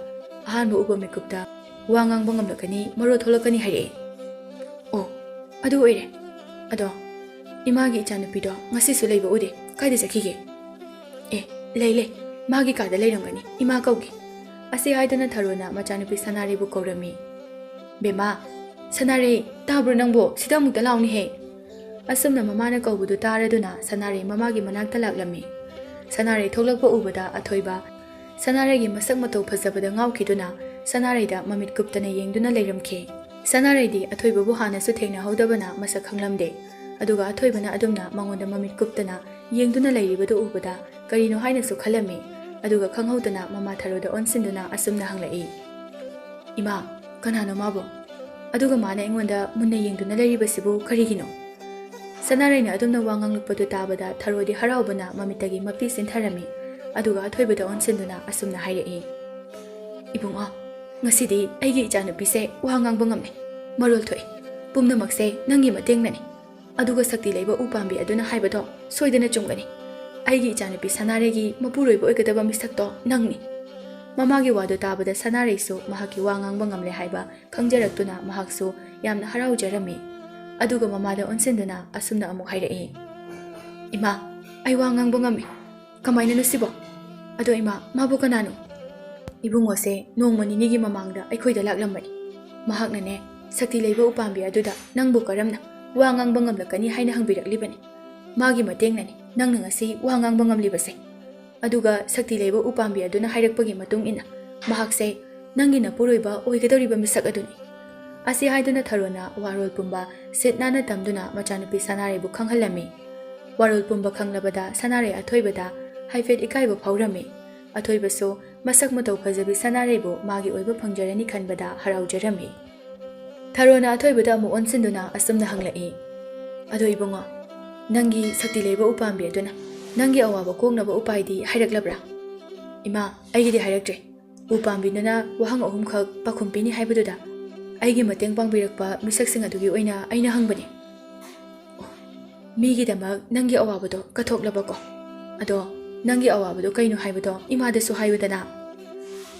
ꯑꯍꯥꯟꯕ ꯎꯕ ꯃꯤꯀꯨꯞꯇ ꯋꯥ ꯉꯥꯡꯕ ꯉꯝꯂꯛꯀꯅꯤ, ꯃꯔꯣꯜ ꯊꯣꯛꯂꯛꯀꯅꯤ ꯍꯥꯏꯔꯛꯑꯦ꯫" "ꯑꯣ, ꯑꯗꯨ ꯑꯣꯏꯔꯦ꯫ ꯑꯗꯣ ꯏꯃꯥꯒꯤ ꯏꯆꯥꯅꯨꯄꯤꯗꯣ ꯉꯁꯤꯁꯨ ꯂꯩꯕ ꯎꯗꯦ, ꯀꯥꯏꯗ ꯆꯠꯈꯤꯒꯦ?" "ꯑꯦ, ꯂꯩ, ꯂꯩ, ꯃꯥꯒꯤ ꯀꯥꯗ ꯂꯩꯔꯝꯒꯅꯤ, ꯏꯃꯥ ꯀꯧꯒꯦ꯫" ꯑꯁꯤ ꯍꯥꯏꯗꯨꯅ ꯊꯔꯣꯅ ꯃꯆꯥꯅꯨꯄꯤ ꯁꯅꯥꯔꯩꯕꯨ ꯀꯧꯔꯝꯃꯤ꯫ "ꯕꯦꯝꯃ, ꯁꯅꯥꯔꯩ, ꯇꯥꯕ꯭ꯔꯣ ꯅꯪꯕꯣ? ꯁꯤꯗ ꯑꯃꯨꯛꯇ ꯂꯥꯎꯅꯦꯍꯦ꯫" ꯑꯁꯨꯝꯅ ꯃꯃꯥꯅ ꯀꯧꯕꯗꯨ ꯇꯥꯔꯗꯨꯅ ꯁꯅꯥꯔꯩ ꯃꯃꯥꯒꯤ ꯃꯅꯥꯛꯇ ꯂꯥꯛꯂꯝꯃꯤ꯫ ꯁꯅꯥꯔꯩ ꯊꯣꯛꯂꯛꯄ ꯎꯕꯗ ꯑꯊꯣꯏꯕ ꯁꯅꯥꯔꯩꯒꯤ ꯃꯁꯛ ꯃꯇꯧ ꯐꯖꯕꯗ ꯉꯥꯎꯈꯤꯗꯨꯅ ꯁꯅꯥꯔꯩꯗ ꯃꯃꯤꯠ ꯀꯨꯞꯇꯅ ꯌꯦꯡꯗꯨꯅ ꯂꯩꯔꯝꯈꯤ꯫ ꯁꯅꯥꯔꯩꯗꯤ ꯑꯊꯣꯏꯕꯕꯨ ꯍꯥꯟꯅꯁꯨ ꯊꯦꯡꯅꯍꯧꯗꯕꯅ ꯃꯁꯛ ꯈꯪꯂꯝꯗꯦ꯫ ꯑꯗꯨꯒ ꯑꯊꯣꯏꯕꯅ ꯑꯗꯨꯝꯅ ꯃꯉꯣꯟꯗ ꯃꯃꯤꯠ ꯀꯨꯞꯇꯅ ꯌꯦꯡꯗꯨꯅ ꯂꯩꯔꯤꯕꯗꯨ ꯎꯕꯗ ꯀꯔꯤꯅꯣ ꯍꯥꯏꯅꯁꯨ ꯈꯜꯂꯝꯃꯤ꯫ ꯑꯗꯨꯒ ꯈꯪꯍꯧꯗꯅ ꯃꯃꯥ ꯊꯔꯣꯗ ꯑꯣꯟꯁꯤꯟꯗꯨꯅ ꯑꯁꯨꯝꯅ ꯍꯪꯂꯛꯏ, "ꯏꯃꯥ, ꯀꯅꯥꯅꯣ ꯃꯥꯕꯨ? ꯑꯗꯨꯒ ꯃꯥꯅ ꯑꯩꯉꯣꯟꯗ ꯃꯨꯟꯅ ꯌꯦꯡꯗꯨꯅ ꯂꯩꯔꯤꯕꯁꯤꯕꯨ ꯀꯔꯤꯒꯤꯅꯣ?" ꯁꯅꯥꯔꯩꯅ ꯑꯗꯨꯝꯅ ꯋꯥ ꯉꯥꯡꯂꯛꯄꯗꯨ ꯇꯥꯕꯗ ꯊꯔꯣꯗꯤ ꯍꯔꯥꯎꯕꯅ ꯃꯃꯤꯠꯇꯒꯤ ꯃꯄꯤ ꯆꯤꯟꯊꯔꯝꯃꯤ꯫ ꯑꯗꯨꯒ ꯑꯊꯣꯏꯕꯗ ꯑꯣꯟꯁꯤꯟꯗꯨꯅ ꯑꯁꯨꯝꯅ ꯍꯥꯏꯔꯛꯏ, "ꯏꯕꯨꯡꯉꯣ, ꯉꯁꯤꯗꯤ ꯑꯩꯒꯤ ꯏꯆꯥꯅꯨꯄꯤꯁꯦ ꯋꯥ ꯉꯥꯡꯕ ꯉꯝꯂꯦ, ꯃꯔꯣꯜ ꯊꯣꯛꯑꯦ꯫ ꯄꯨꯝꯅꯃꯛꯁꯦ ꯅꯪꯒꯤ ꯃꯇꯦꯡꯅꯅꯤ꯫ ꯑꯗꯨꯒ ꯁꯛꯇꯤ ꯂꯩꯕ ꯎꯄꯥꯝꯕꯤ ꯑꯗꯨꯅ ꯍꯥꯏꯕꯗꯣ ꯁꯣꯏꯗꯅ ꯆꯨꯝꯒꯅꯤ꯫ ꯑꯩꯒꯤ ꯏꯆꯥꯅꯨꯄꯤ ꯁꯅꯥꯔꯩꯒꯤ ꯃꯄꯨꯔꯣꯏꯕ ꯑꯣꯏꯒꯗꯕ ꯃꯤꯁꯛꯇꯣ ꯅꯪꯅꯤ꯫" ꯃꯃꯥꯒꯤ ꯋꯥꯗꯨ ꯇꯥꯕꯗ ꯁꯅꯥꯔꯩꯁꯨ ꯃꯍꯥꯛꯀꯤ ꯋꯥ ꯉꯥꯡꯕ ꯉꯝꯂꯦ ꯍꯥꯏꯕ ꯈꯪꯖꯔꯛꯇꯨꯅ ꯃꯍꯥꯛꯁꯨ ꯌꯥꯝꯅ ꯍꯔꯥꯎꯖꯔꯝꯃꯤ꯫ ꯑꯗꯨꯒ ꯃꯃꯥꯗ ꯑꯣꯟꯁꯤꯟꯗꯨꯅ ꯑꯁꯨꯝꯅ ꯑꯃꯨꯛ ꯍꯥꯏꯔꯛꯏ, "ꯏꯃꯥ, ꯑꯩ ꯋꯥ ꯉꯥꯡꯕ ꯉꯝꯃꯤ꯫ ꯀꯃꯥꯏꯅꯅꯣ ꯁꯤꯕꯣ? ꯑꯗꯣ ꯏꯃꯥ, ꯃꯥꯕꯨ ꯀꯅꯥꯅꯣ?" "ꯏꯕꯨꯡꯉꯣꯁꯦ ꯅꯣꯡꯃ ꯅꯤꯅꯤꯒꯤ ꯃꯃꯥꯡꯗ ꯑꯩꯈꯣꯏꯗ ꯂꯥꯛꯂꯝꯕꯅꯤ꯫ ꯃꯍꯥꯛꯅꯅꯦ, ꯁꯛꯇꯤ ꯂꯩꯕ ꯎꯄꯥꯝꯕꯤ ꯑꯗꯨꯗ ꯅꯪꯕꯨ ꯀꯔꯝꯅ ꯋꯥ ꯉꯥꯡꯕ ꯉꯝꯂꯛꯀꯅꯤ ꯍꯥꯏꯅ ꯍꯪꯕꯤꯔꯛꯂꯤꯕꯅꯤ꯫ ꯃꯥꯒꯤ ꯃꯇꯦꯡꯅꯅꯤ ꯅꯪꯅ ꯉꯁꯤ ꯋꯥ ꯉꯥꯡꯕ ꯉꯝꯂꯤꯕꯁꯦ꯫ ꯑꯗꯨꯒ ꯁꯛꯇꯤ ꯂꯩꯕ ꯎꯄꯥꯝꯕꯤ ꯑꯗꯨꯅ ꯍꯥꯏꯔꯛꯄꯒꯤ ꯃꯇꯨꯡ ꯏꯟꯅ ꯃꯍꯥꯛꯁꯦ ꯅꯪꯒꯤ ꯅꯄꯨꯔꯣꯏꯕ ꯑꯣꯏꯒꯗꯧꯔꯤꯕ ꯃꯤꯁꯛ ꯑꯗꯨꯅꯤ꯫ ꯑꯁꯤ ꯍꯥꯏꯗꯨꯅ ꯊꯔꯣꯅ ꯋꯥꯔꯣꯜ ꯄꯨꯝꯕ ꯁꯤꯠ ꯅꯥꯟꯅ ꯇꯝꯗꯨꯅ ꯃꯆꯥꯅꯨꯄꯤ ꯁꯅꯥꯔꯩꯕꯨ ꯈꯪꯍꯜꯂꯝꯃꯤ꯫ ꯋꯥꯔꯣꯜ ꯄꯨꯝꯕ ꯈꯪꯂꯕꯗ ꯁꯅꯥꯔꯩ ꯑꯊꯣꯏꯕꯗ ꯍꯥꯏꯐꯦꯠ ꯏꯀꯥꯏꯕ ꯐꯥꯎꯔꯝꯃꯤ꯫ ꯑꯊꯣꯏꯕꯁꯨ ꯃꯁꯛ ꯃꯇꯧ ꯐꯖꯕꯤ ꯁꯅꯥꯔꯩꯕꯨ ꯃꯥꯒꯤ ꯑꯣꯏꯕ ꯐꯪꯖꯔꯅꯤ ꯈꯟꯕꯗ ꯍꯔꯥꯎꯖꯔꯝꯃꯤ꯫ ꯊꯔꯣꯅ ꯑꯊꯣꯏꯕꯗ ꯑꯃꯨꯛ ꯑꯣꯟꯁꯤꯟꯗꯨꯅ ꯑꯁꯨꯝꯅ ꯍꯪꯂꯛꯏ, "ꯑꯗꯣ ꯏꯕꯨꯡꯉꯣ, ꯅꯪꯒꯤ ꯁꯛꯇꯤ ꯂꯩꯕ ꯎꯄꯥꯝꯕꯤ ꯑꯗꯨꯅ ꯅꯪꯒꯤ ꯑꯋꯥꯕ ꯀꯣꯛꯅꯕ ꯎꯄꯥꯏꯗꯤ ꯍꯥꯏꯔꯛꯂꯕ꯭ꯔꯥ?" "ꯏꯃꯥ, ꯑꯩꯒꯤꯗꯤ ꯍꯥꯏꯔꯛꯇ꯭ꯔꯤ꯫ ꯎꯄꯥꯝꯕꯤꯗꯨꯅ ꯋꯥꯍꯪ ꯑꯍꯨꯝꯈꯛ ꯄꯥꯎꯈꯨꯝ ꯄꯤꯅꯤ ꯍꯥꯏꯕꯗꯨꯗ ꯑꯩꯒꯤ ꯃꯇꯦꯡ ꯄꯥꯡꯕꯤꯔꯛꯄ ꯃꯤꯁꯛꯁꯤꯡ ꯑꯗꯨꯒꯤ ꯑꯣꯏꯅ ꯑꯩꯅ ꯍꯪꯕꯅꯤ꯫" "ꯑꯣ, ꯃꯤꯒꯤꯗꯃꯛ ꯅꯪꯒꯤ ꯑꯋꯥꯕꯗꯣ ꯀꯠꯊꯣꯛꯂꯕꯀꯣ? ꯑꯗꯣ ꯅꯪꯒꯤ ꯑꯋꯥꯕꯗꯣ ꯀꯩꯅꯣ ꯍꯥꯏꯕꯗꯣ ꯏꯃꯥꯗꯁꯨ ꯍꯥꯏꯌꯨꯗꯅ?"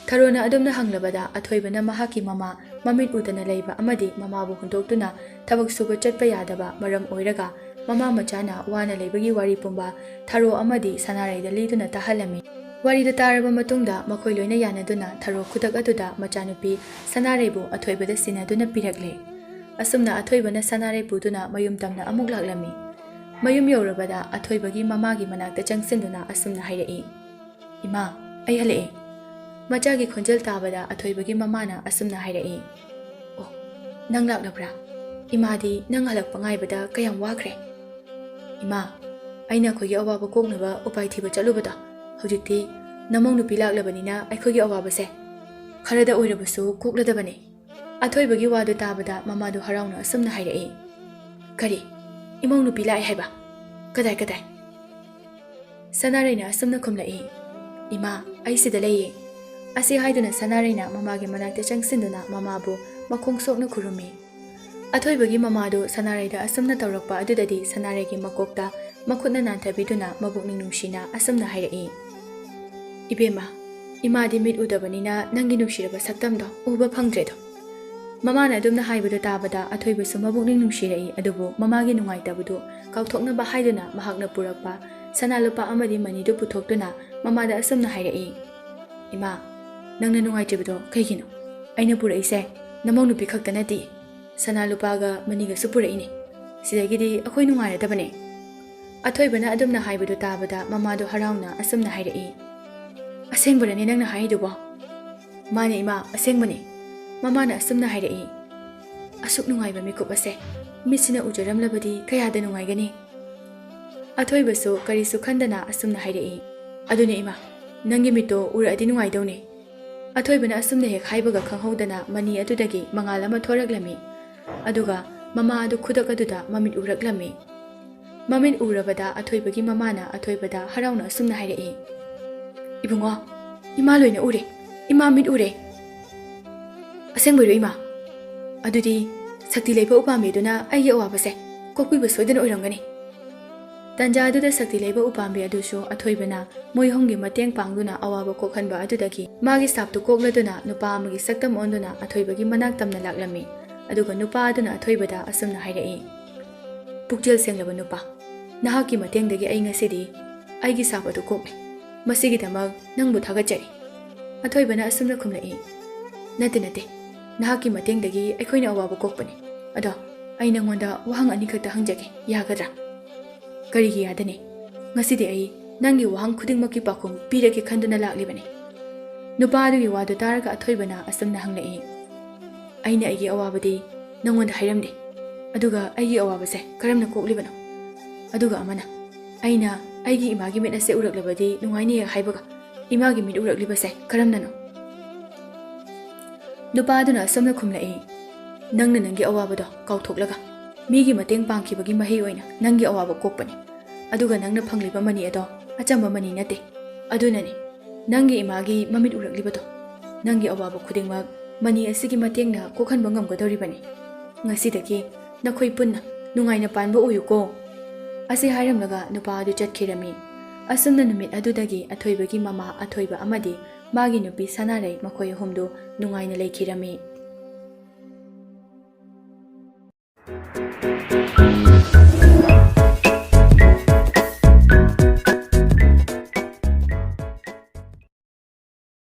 ꯊꯔꯣꯅ ꯑꯗꯨꯝꯅ ꯍꯪꯂꯕꯗ ꯑꯊꯣꯏꯕꯅ ꯃꯍꯥꯛꯀꯤ ꯃꯃꯥ ꯃꯃꯤꯠ ꯎꯗꯅ ꯂꯩꯕ ꯑꯃꯗꯤ ꯃꯃꯥꯕꯨ ꯍꯨꯟꯗꯣꯛꯇꯨꯅ ꯊꯕꯛ ꯁꯨꯕ ꯆꯠꯄ ꯌꯥꯗꯕ ꯃꯔꯝ ꯑꯣꯏꯔꯒ ꯃꯃꯥ ꯃꯆꯥꯅ ꯋꯥꯅ ꯂꯩꯕꯒꯤ ꯋꯥꯔꯤ ꯄꯨꯝꯕ ꯊꯔꯣ ꯑꯃꯗꯤ ꯁꯅꯥꯔꯩꯗ ꯂꯤꯗꯨꯅ ꯇꯥꯍꯜꯂꯝꯃꯤ꯫ ꯋꯥꯔꯤꯗꯨ ꯇꯥꯔꯕ ꯃꯇꯨꯡꯗ ꯃꯈꯣꯏ ꯂꯣꯏꯅ ꯌꯥꯅꯗꯨꯅ ꯊꯔꯣ ꯈꯨꯗꯛ ꯑꯗꯨꯗ ꯃꯆꯥꯅꯨꯄꯤ ꯁꯅꯥꯔꯩꯕꯨ ꯑꯊꯣꯏꯕꯗ ꯁꯤꯟꯅꯗꯨꯅ ꯄꯤꯔꯛꯂꯦ꯫ ꯑꯁꯨꯝꯅ ꯑꯊꯣꯏꯕꯅ ꯁꯅꯥꯔꯩ ꯄꯨꯗꯨꯅ ꯃꯌꯨꯝ ꯇꯝꯅ ꯑꯃꯨꯛ ꯂꯥꯛꯂꯝꯃꯤ꯫ ꯃꯌꯨꯝ ꯌꯧꯔꯕꯗ ꯑꯊꯣꯏꯕꯒꯤ ꯃꯃꯥꯒꯤ ꯃꯅꯥꯛꯇ ꯆꯪꯁꯤꯟꯗꯨꯅ ꯑꯁꯨꯝꯅ ꯍꯥꯏꯔꯛꯏ, "ꯏꯃꯥ, ꯑꯩ ꯍꯜꯂꯛꯑꯦ꯫" ꯃꯆꯥꯒꯤ ꯈꯣꯟꯖꯦꯜ ꯇꯥꯕꯗ ꯑꯊꯣꯏꯕꯒꯤ ꯃꯃꯥꯅ ꯑꯁꯨꯝꯅ ꯍꯥꯏꯔꯛꯏ, "ꯑꯣ, ꯅꯪ ꯂꯥꯛꯂꯕ꯭ꯔꯥ? ꯏꯃꯥꯗꯤ ꯅꯪ ꯍꯜꯂꯛꯄ ꯉꯥꯏꯕꯗ ꯀꯌꯥꯝ ꯋꯥꯈ꯭ꯔꯦ꯫" "ꯏꯃꯥ, ꯑꯩꯅ ꯑꯩꯈꯣꯏꯒꯤ ꯑꯋꯥꯕ ꯀꯣꯛꯅꯕ ꯎꯄꯥꯏ ꯊꯤꯕ ꯆꯠꯂꯨꯕꯗꯣ, ꯍꯧꯖꯤꯛꯇꯤ ꯅꯃꯧ ꯅꯨꯄꯤ ꯂꯥꯛꯂꯕꯅꯤꯅ ꯑꯩꯈꯣꯏꯒꯤ ꯑꯋꯥꯕꯁꯦ ꯈꯔꯗ ꯑꯣꯏꯔꯕꯁꯨ ꯀꯣꯛꯂꯗꯕꯅꯤ꯫" ꯑꯊꯣꯏꯕꯒꯤ ꯋꯥꯗꯨ ꯇꯥꯕꯗ ꯃꯃꯥꯗꯨ ꯍꯔꯥꯎꯅ ꯑꯁꯨꯝꯅ ꯍꯥꯏꯔꯛꯏ, "ꯀꯔꯤ? ꯏꯃꯧ ꯅꯨꯄꯤ ꯂꯥꯛꯑꯦ ꯍꯥꯏꯕ? ꯀꯗꯥꯏ ꯀꯗꯥꯏ?" ꯁꯅꯥꯔꯩꯅ ꯑꯁꯨꯝꯅ ꯈꯨꯝꯂꯛꯏ, "ꯏꯃꯥ, ꯑꯩ ꯁꯤꯗ ꯂꯩꯌꯦ꯫" ꯑꯁꯤ ꯍꯥꯏꯗꯨꯅ ꯁꯅꯥꯔꯩꯅ ꯃꯃꯥꯒꯤ ꯃꯅꯥꯛꯇ ꯆꯪꯁꯤꯟꯗꯨꯅ ꯃꯃꯥꯕꯨ ꯃꯈꯣꯡ ꯁꯣꯛꯅ ꯈꯨꯔꯨꯝꯃꯤ꯫ ꯑꯊꯣꯏꯕꯒꯤ ꯃꯃꯥꯗꯨ ꯁꯅꯥꯔꯩꯗ ꯑꯁꯨꯝꯅ ꯇꯧꯔꯛꯄ ꯑꯗꯨꯗꯗꯤ ꯁꯅꯥꯔꯩꯒꯤ ꯃꯀꯣꯛꯇ ꯃꯈꯨꯠꯅ ꯅꯥꯟꯊꯕꯤꯗꯨꯅ ꯃꯕꯨꯛꯅꯤꯡ ꯅꯨꯡꯁꯤꯅ ꯑꯁꯨꯝꯅ ꯍꯥꯏꯔꯛꯏ, "ꯏꯕꯦꯝꯃ, ꯏꯃꯥꯗꯤ ꯃꯤꯠ ꯎꯗꯕꯅꯤꯅ ꯅꯪꯒꯤ ꯅꯨꯡꯁꯤꯔꯕ ꯁꯛꯇꯝꯗꯣ ꯎꯕ ꯐꯪꯗ꯭ꯔꯦꯗꯣ꯫" ꯃꯃꯥꯅ ꯑꯗꯨꯝꯅ ꯍꯥꯏꯕꯗꯨ ꯇꯥꯕꯗ ꯑꯊꯣꯏꯕꯁꯨ ꯃꯕꯨꯛꯅꯤꯡ ꯅꯨꯡꯁꯤꯔꯛꯏ, ꯑꯗꯨꯕꯨ ꯃꯃꯥꯒꯤ ꯅꯨꯡꯉꯥꯏꯇꯕꯗꯨ ꯀꯥꯎꯊꯣꯛꯅꯕ ꯍꯥꯏꯗꯨꯅ ꯃꯍꯥꯛꯅ ꯄꯨꯔꯛꯄ ꯁꯅꯥ ꯂꯨꯄꯥ ꯑꯃꯗꯤ ꯃꯅꯤꯗꯨ ꯄꯨꯊꯣꯛꯇꯨꯅ ꯃꯃꯥꯗ ꯑꯁꯨꯝꯅ ꯍꯥꯏꯔꯛꯏ, "ꯏꯃꯥ, ꯅꯪꯅ ꯅꯨꯡꯉꯥꯏꯇ꯭ꯔꯤꯕꯗꯣ ꯀꯩꯒꯤꯅꯣ? ꯑꯩꯅ ꯄꯨꯔꯛꯏꯁꯦ ꯅꯃꯧ ꯅꯨꯄꯤ ꯈꯛꯇ ꯅꯠꯇꯦ, ꯁꯅꯥ ꯂꯨꯄꯥꯒ ꯃꯅꯤꯒꯁꯨ ꯄꯨꯔꯛꯏꯅꯦ꯫ ꯁꯤꯗꯒꯤꯗꯤ ꯑꯩꯈꯣꯏ ꯅꯨꯡꯉꯥꯏꯔꯗꯕꯅꯦ꯫" ꯑꯊꯣꯏꯕꯅ ꯑꯗꯨꯝꯅ ꯍꯥꯏꯕꯗꯨ ꯇꯥꯕꯗ ꯃꯃꯥꯗꯨ ꯍꯔꯥꯎꯅ ꯑꯁꯨꯝꯅ ꯍꯥꯏꯔꯛꯏ, "ꯑꯁꯦꯡꯕꯔꯅꯦ ꯅꯪꯅ ꯍꯥꯏꯔꯤꯗꯨꯕꯣ?" "ꯃꯥꯅꯦ ꯏꯃꯥ, ꯑꯁꯦꯡꯕꯅꯦ꯫" ꯃꯃꯥꯅ ꯑꯁꯨꯝꯅ ꯍꯥꯏꯔꯛꯏ, ꯑꯁꯨꯛ ꯅꯨꯡꯉꯥꯏꯕ ꯃꯤꯀꯨꯞ ꯑꯁꯦ ꯃꯤꯠꯁꯤꯅ ꯎꯖꯔꯝꯂꯕꯗꯤ ꯀꯌꯥꯗ ꯅꯨꯡꯉꯥꯏꯒꯅꯤ꯫ ꯑꯊꯣꯏꯕꯁꯨ ꯀꯔꯤꯁꯨ ꯈꯟꯗꯅ ꯑꯁꯨꯝꯅ ꯍꯥꯏꯔꯛꯏ, "ꯑꯗꯨꯅꯦ ꯏꯃꯥ, ꯅꯪꯒꯤ ꯃꯤꯠꯇꯣ ꯎꯔꯛꯑꯗꯤ ꯅꯨꯡꯉꯥꯏꯗꯧꯅꯦ"꯫ ꯑꯊꯣꯏꯕꯅ ꯑꯁꯨꯝꯅ ꯍꯦꯛ ꯍꯥꯏꯕꯒ ꯈꯪꯍꯧꯗꯅ ꯃꯅꯤ ꯑꯗꯨꯗꯒꯤ ꯃꯉꯥꯜ ꯑꯃ ꯊꯣꯔꯛꯂꯝꯃꯤ꯫ ꯑꯗꯨꯒ ꯃꯃꯥ ꯑꯗꯨ ꯈꯨꯗꯛ ꯑꯗꯨꯗ ꯃꯃꯤꯠ ꯎꯔꯛꯂꯝꯃꯤ꯫ ꯃꯃꯤꯠ ꯎꯔꯕꯗ ꯑꯊꯣꯏꯕꯒꯤ ꯃꯃꯥꯅ ꯑꯊꯣꯏꯕꯗ ꯍꯔꯥꯎꯅ ꯑꯁꯨꯝꯅ ꯍꯥꯏꯔꯛꯏ, "ꯏꯕꯨꯡꯉꯣ, ꯏꯃꯥ ꯂꯣꯏꯅ ꯎꯔꯦ, ꯏꯃꯥ ꯃꯤꯠ ꯎꯔꯦ"꯫ "ꯑꯁꯦꯡꯕꯩꯔꯣ ꯏꯃꯥ? ꯑꯗꯨꯗꯤ ꯁꯛꯇꯤ ꯂꯩꯕ ꯎꯄꯥꯝꯕꯤꯗꯨꯅ ꯑꯩꯒꯤ ꯑꯋꯥꯕꯁꯦ ꯀꯣꯛꯄꯤꯕ ꯁꯣꯏꯗꯅ ꯑꯣꯏꯔꯝꯒꯅꯤ"꯫ ꯇꯟꯖꯥ ꯑꯗꯨꯗ ꯁꯛꯇꯤ ꯂꯩꯕ ꯎꯄꯥꯝꯕꯤ ꯑꯗꯨꯁꯨ ꯑꯊꯣꯏꯕꯅ ꯃꯣꯏ ꯑꯍꯨꯝꯒꯤ ꯃꯇꯦꯡ ꯄꯥꯡꯗꯨꯅ ꯑꯋꯥꯕ ꯀꯣꯛꯍꯟꯕ ꯑꯗꯨꯗꯒꯤ ꯃꯥꯒꯤ ꯁꯥꯞꯇꯨ ꯀꯣꯛꯂꯗꯨꯅ ꯅꯨꯄꯥ ꯑꯃꯒꯤ ꯁꯛꯇꯝ ꯑꯣꯟꯗꯨꯅ ꯑꯊꯣꯏꯕꯒꯤ ꯃꯅꯥꯛ ꯇꯝꯅ ꯂꯥꯛꯂꯝꯃꯤ꯫ ꯑꯗꯨꯒ ꯅꯨꯄꯥ ꯑꯗꯨꯅ ꯑꯊꯣꯏꯕꯗ ꯑꯁꯨꯝꯅ ꯍꯥꯏꯔꯛꯏ, "ꯄꯨꯛꯆꯦꯜ ꯁꯦꯡꯂꯕ ꯅꯨꯄꯥ, ꯅꯍꯥꯛꯀꯤ ꯃꯇꯦꯡꯗꯒꯤ ꯑꯩ ꯉꯁꯤꯗꯤ ꯑꯩꯒꯤ ꯁꯥꯞ ꯑꯗꯨ ꯀꯣꯛꯂꯦ꯫ ꯃꯁꯤꯒꯤꯗꯃꯛ ꯅꯪꯕꯨ ꯊꯥꯒꯠꯆꯔꯤ"꯫ ꯑꯊꯣꯏꯕꯅ ꯑꯁꯨꯝꯅ ꯈꯨꯝꯂꯛꯏ, "ꯅꯠꯇꯦ, ꯅꯠꯇꯦ, ꯅꯍꯥꯛꯀꯤ ꯃꯇꯦꯡꯗꯒꯤ ꯑꯩꯈꯣꯏꯅ ꯑꯋꯥꯕ ꯀꯣꯛꯄꯅꯤ꯫ ꯑꯗꯣ ꯑꯩ ꯅꯪꯉꯣꯟꯗ ꯋꯥꯍꯪ ꯑꯅꯤꯈꯛꯇ ꯍꯪꯖꯒꯦ, ꯌꯥꯒꯗ꯭ꯔꯥ?" "ꯀꯔꯤꯒꯤ ꯌꯥꯗꯅꯤ? ꯉꯁꯤꯗꯤ ꯑꯩ ꯅꯪꯒꯤ ꯋꯥꯍꯪ ꯈꯨꯗꯤꯡꯃꯛꯀꯤ ꯄꯥꯎꯈꯨꯝ ꯄꯤꯔꯒꯦ ꯈꯟꯗꯨꯅ ꯂꯥꯛꯂꯤꯕꯅꯤ"꯫ ꯅꯨꯄꯥ ꯑꯗꯨꯒꯤ ꯋꯥꯗꯨ ꯇꯥꯔꯒ ꯑꯊꯣꯏꯕꯅ ꯑꯁꯨꯝꯅ ꯍꯪꯂꯛꯏ, "ꯑꯩꯅ ꯑꯩꯒꯤ ꯑꯋꯥꯕꯗꯤ ꯅꯪꯉꯣꯟꯗ ꯍꯥꯏꯔꯝꯗꯦ꯫ ꯑꯗꯨꯒ ꯑꯩꯒꯤ ꯑꯋꯥꯕꯁꯦ ꯀꯔꯝꯅ ꯀꯣꯛꯂꯤꯕꯅꯣ? ꯑꯗꯨꯒ ꯑꯃꯅ, ꯑꯩꯅ ꯑꯩꯒꯤ ꯏꯃꯥꯒꯤ ꯃꯤꯠ ꯑꯁꯦ ꯎꯔꯛꯂꯕꯗꯤ ꯅꯨꯡꯉꯥꯏꯅꯤ ꯍꯦꯛ ꯍꯥꯏꯕꯒ ꯏꯃꯥꯒꯤ ꯃꯤꯠ ꯎꯔꯛꯂꯤꯕꯁꯦ ꯀꯔꯝꯅꯅꯣ?" ꯅꯨꯄꯥ ꯑꯗꯨꯅ ꯑꯁꯨꯝꯅ ꯈꯨꯝꯂꯛꯏ, "ꯅꯪꯅ ꯅꯪꯒꯤ ꯑꯋꯥꯕꯗꯣ ꯀꯥꯎꯊꯣꯛꯂꯒ ꯃꯤꯒꯤ ꯃꯇꯦꯡ ꯄꯥꯡꯈꯤꯕꯒꯤ ꯃꯍꯩ ꯑꯣꯏꯅ ꯅꯪꯒꯤ ꯑꯋꯥꯕ ꯀꯣꯛꯄꯅꯤ꯫ ꯑꯗꯨꯒ ꯅꯪꯅ ꯐꯪꯂꯤꯕ ꯃꯅꯤ ꯑꯗꯣ ꯑꯆꯝꯕ ꯃꯅꯤ ꯅꯠꯇꯦ꯫ ꯑꯗꯨꯅꯅꯤ ꯅꯪꯒꯤ ꯏꯃꯥꯒꯤ ꯃꯃꯤꯠ ꯎꯔꯛꯂꯤꯕꯗꯣ꯫ ꯅꯪꯒꯤ ꯑꯋꯥꯕ ꯈꯨꯗꯤꯡꯃꯛ ꯃꯅꯤ ꯑꯁꯤꯒꯤ ꯃꯇꯦꯡꯅ ꯀꯣꯛꯍꯟꯕ ꯉꯝꯒꯗꯧꯔꯤꯕꯅꯤ꯫ ꯉꯁꯤꯗꯒꯤ ꯅꯈꯣꯏ ꯄꯨꯟꯅ ꯅꯨꯡꯉꯥꯏꯅ ꯄꯥꯟꯕ ꯑꯣꯏꯌꯨꯀꯣ"꯫ ꯑꯁꯤ ꯍꯥꯏꯔꯝꯂꯒ ꯅꯨꯄꯥ ꯑꯗꯨ ꯆꯠꯈꯤꯔꯝꯃꯤ꯫ ꯑꯁꯨꯝꯅ ꯅꯨꯃꯤꯠ ꯑꯗꯨꯗꯒꯤ ꯑꯊꯣꯏꯕꯒꯤ ꯃꯃꯥ ꯑꯊꯣꯏꯕ ꯑꯃꯗꯤ ꯃꯥꯒꯤ ꯅꯨꯄꯤ ꯁꯅꯥꯔꯩ ꯃꯈꯣꯏ ꯑꯍꯨꯝꯗꯨ ꯅꯨꯡꯉꯥꯏꯅ ꯂꯩꯈꯤꯔꯝꯃꯤ꯫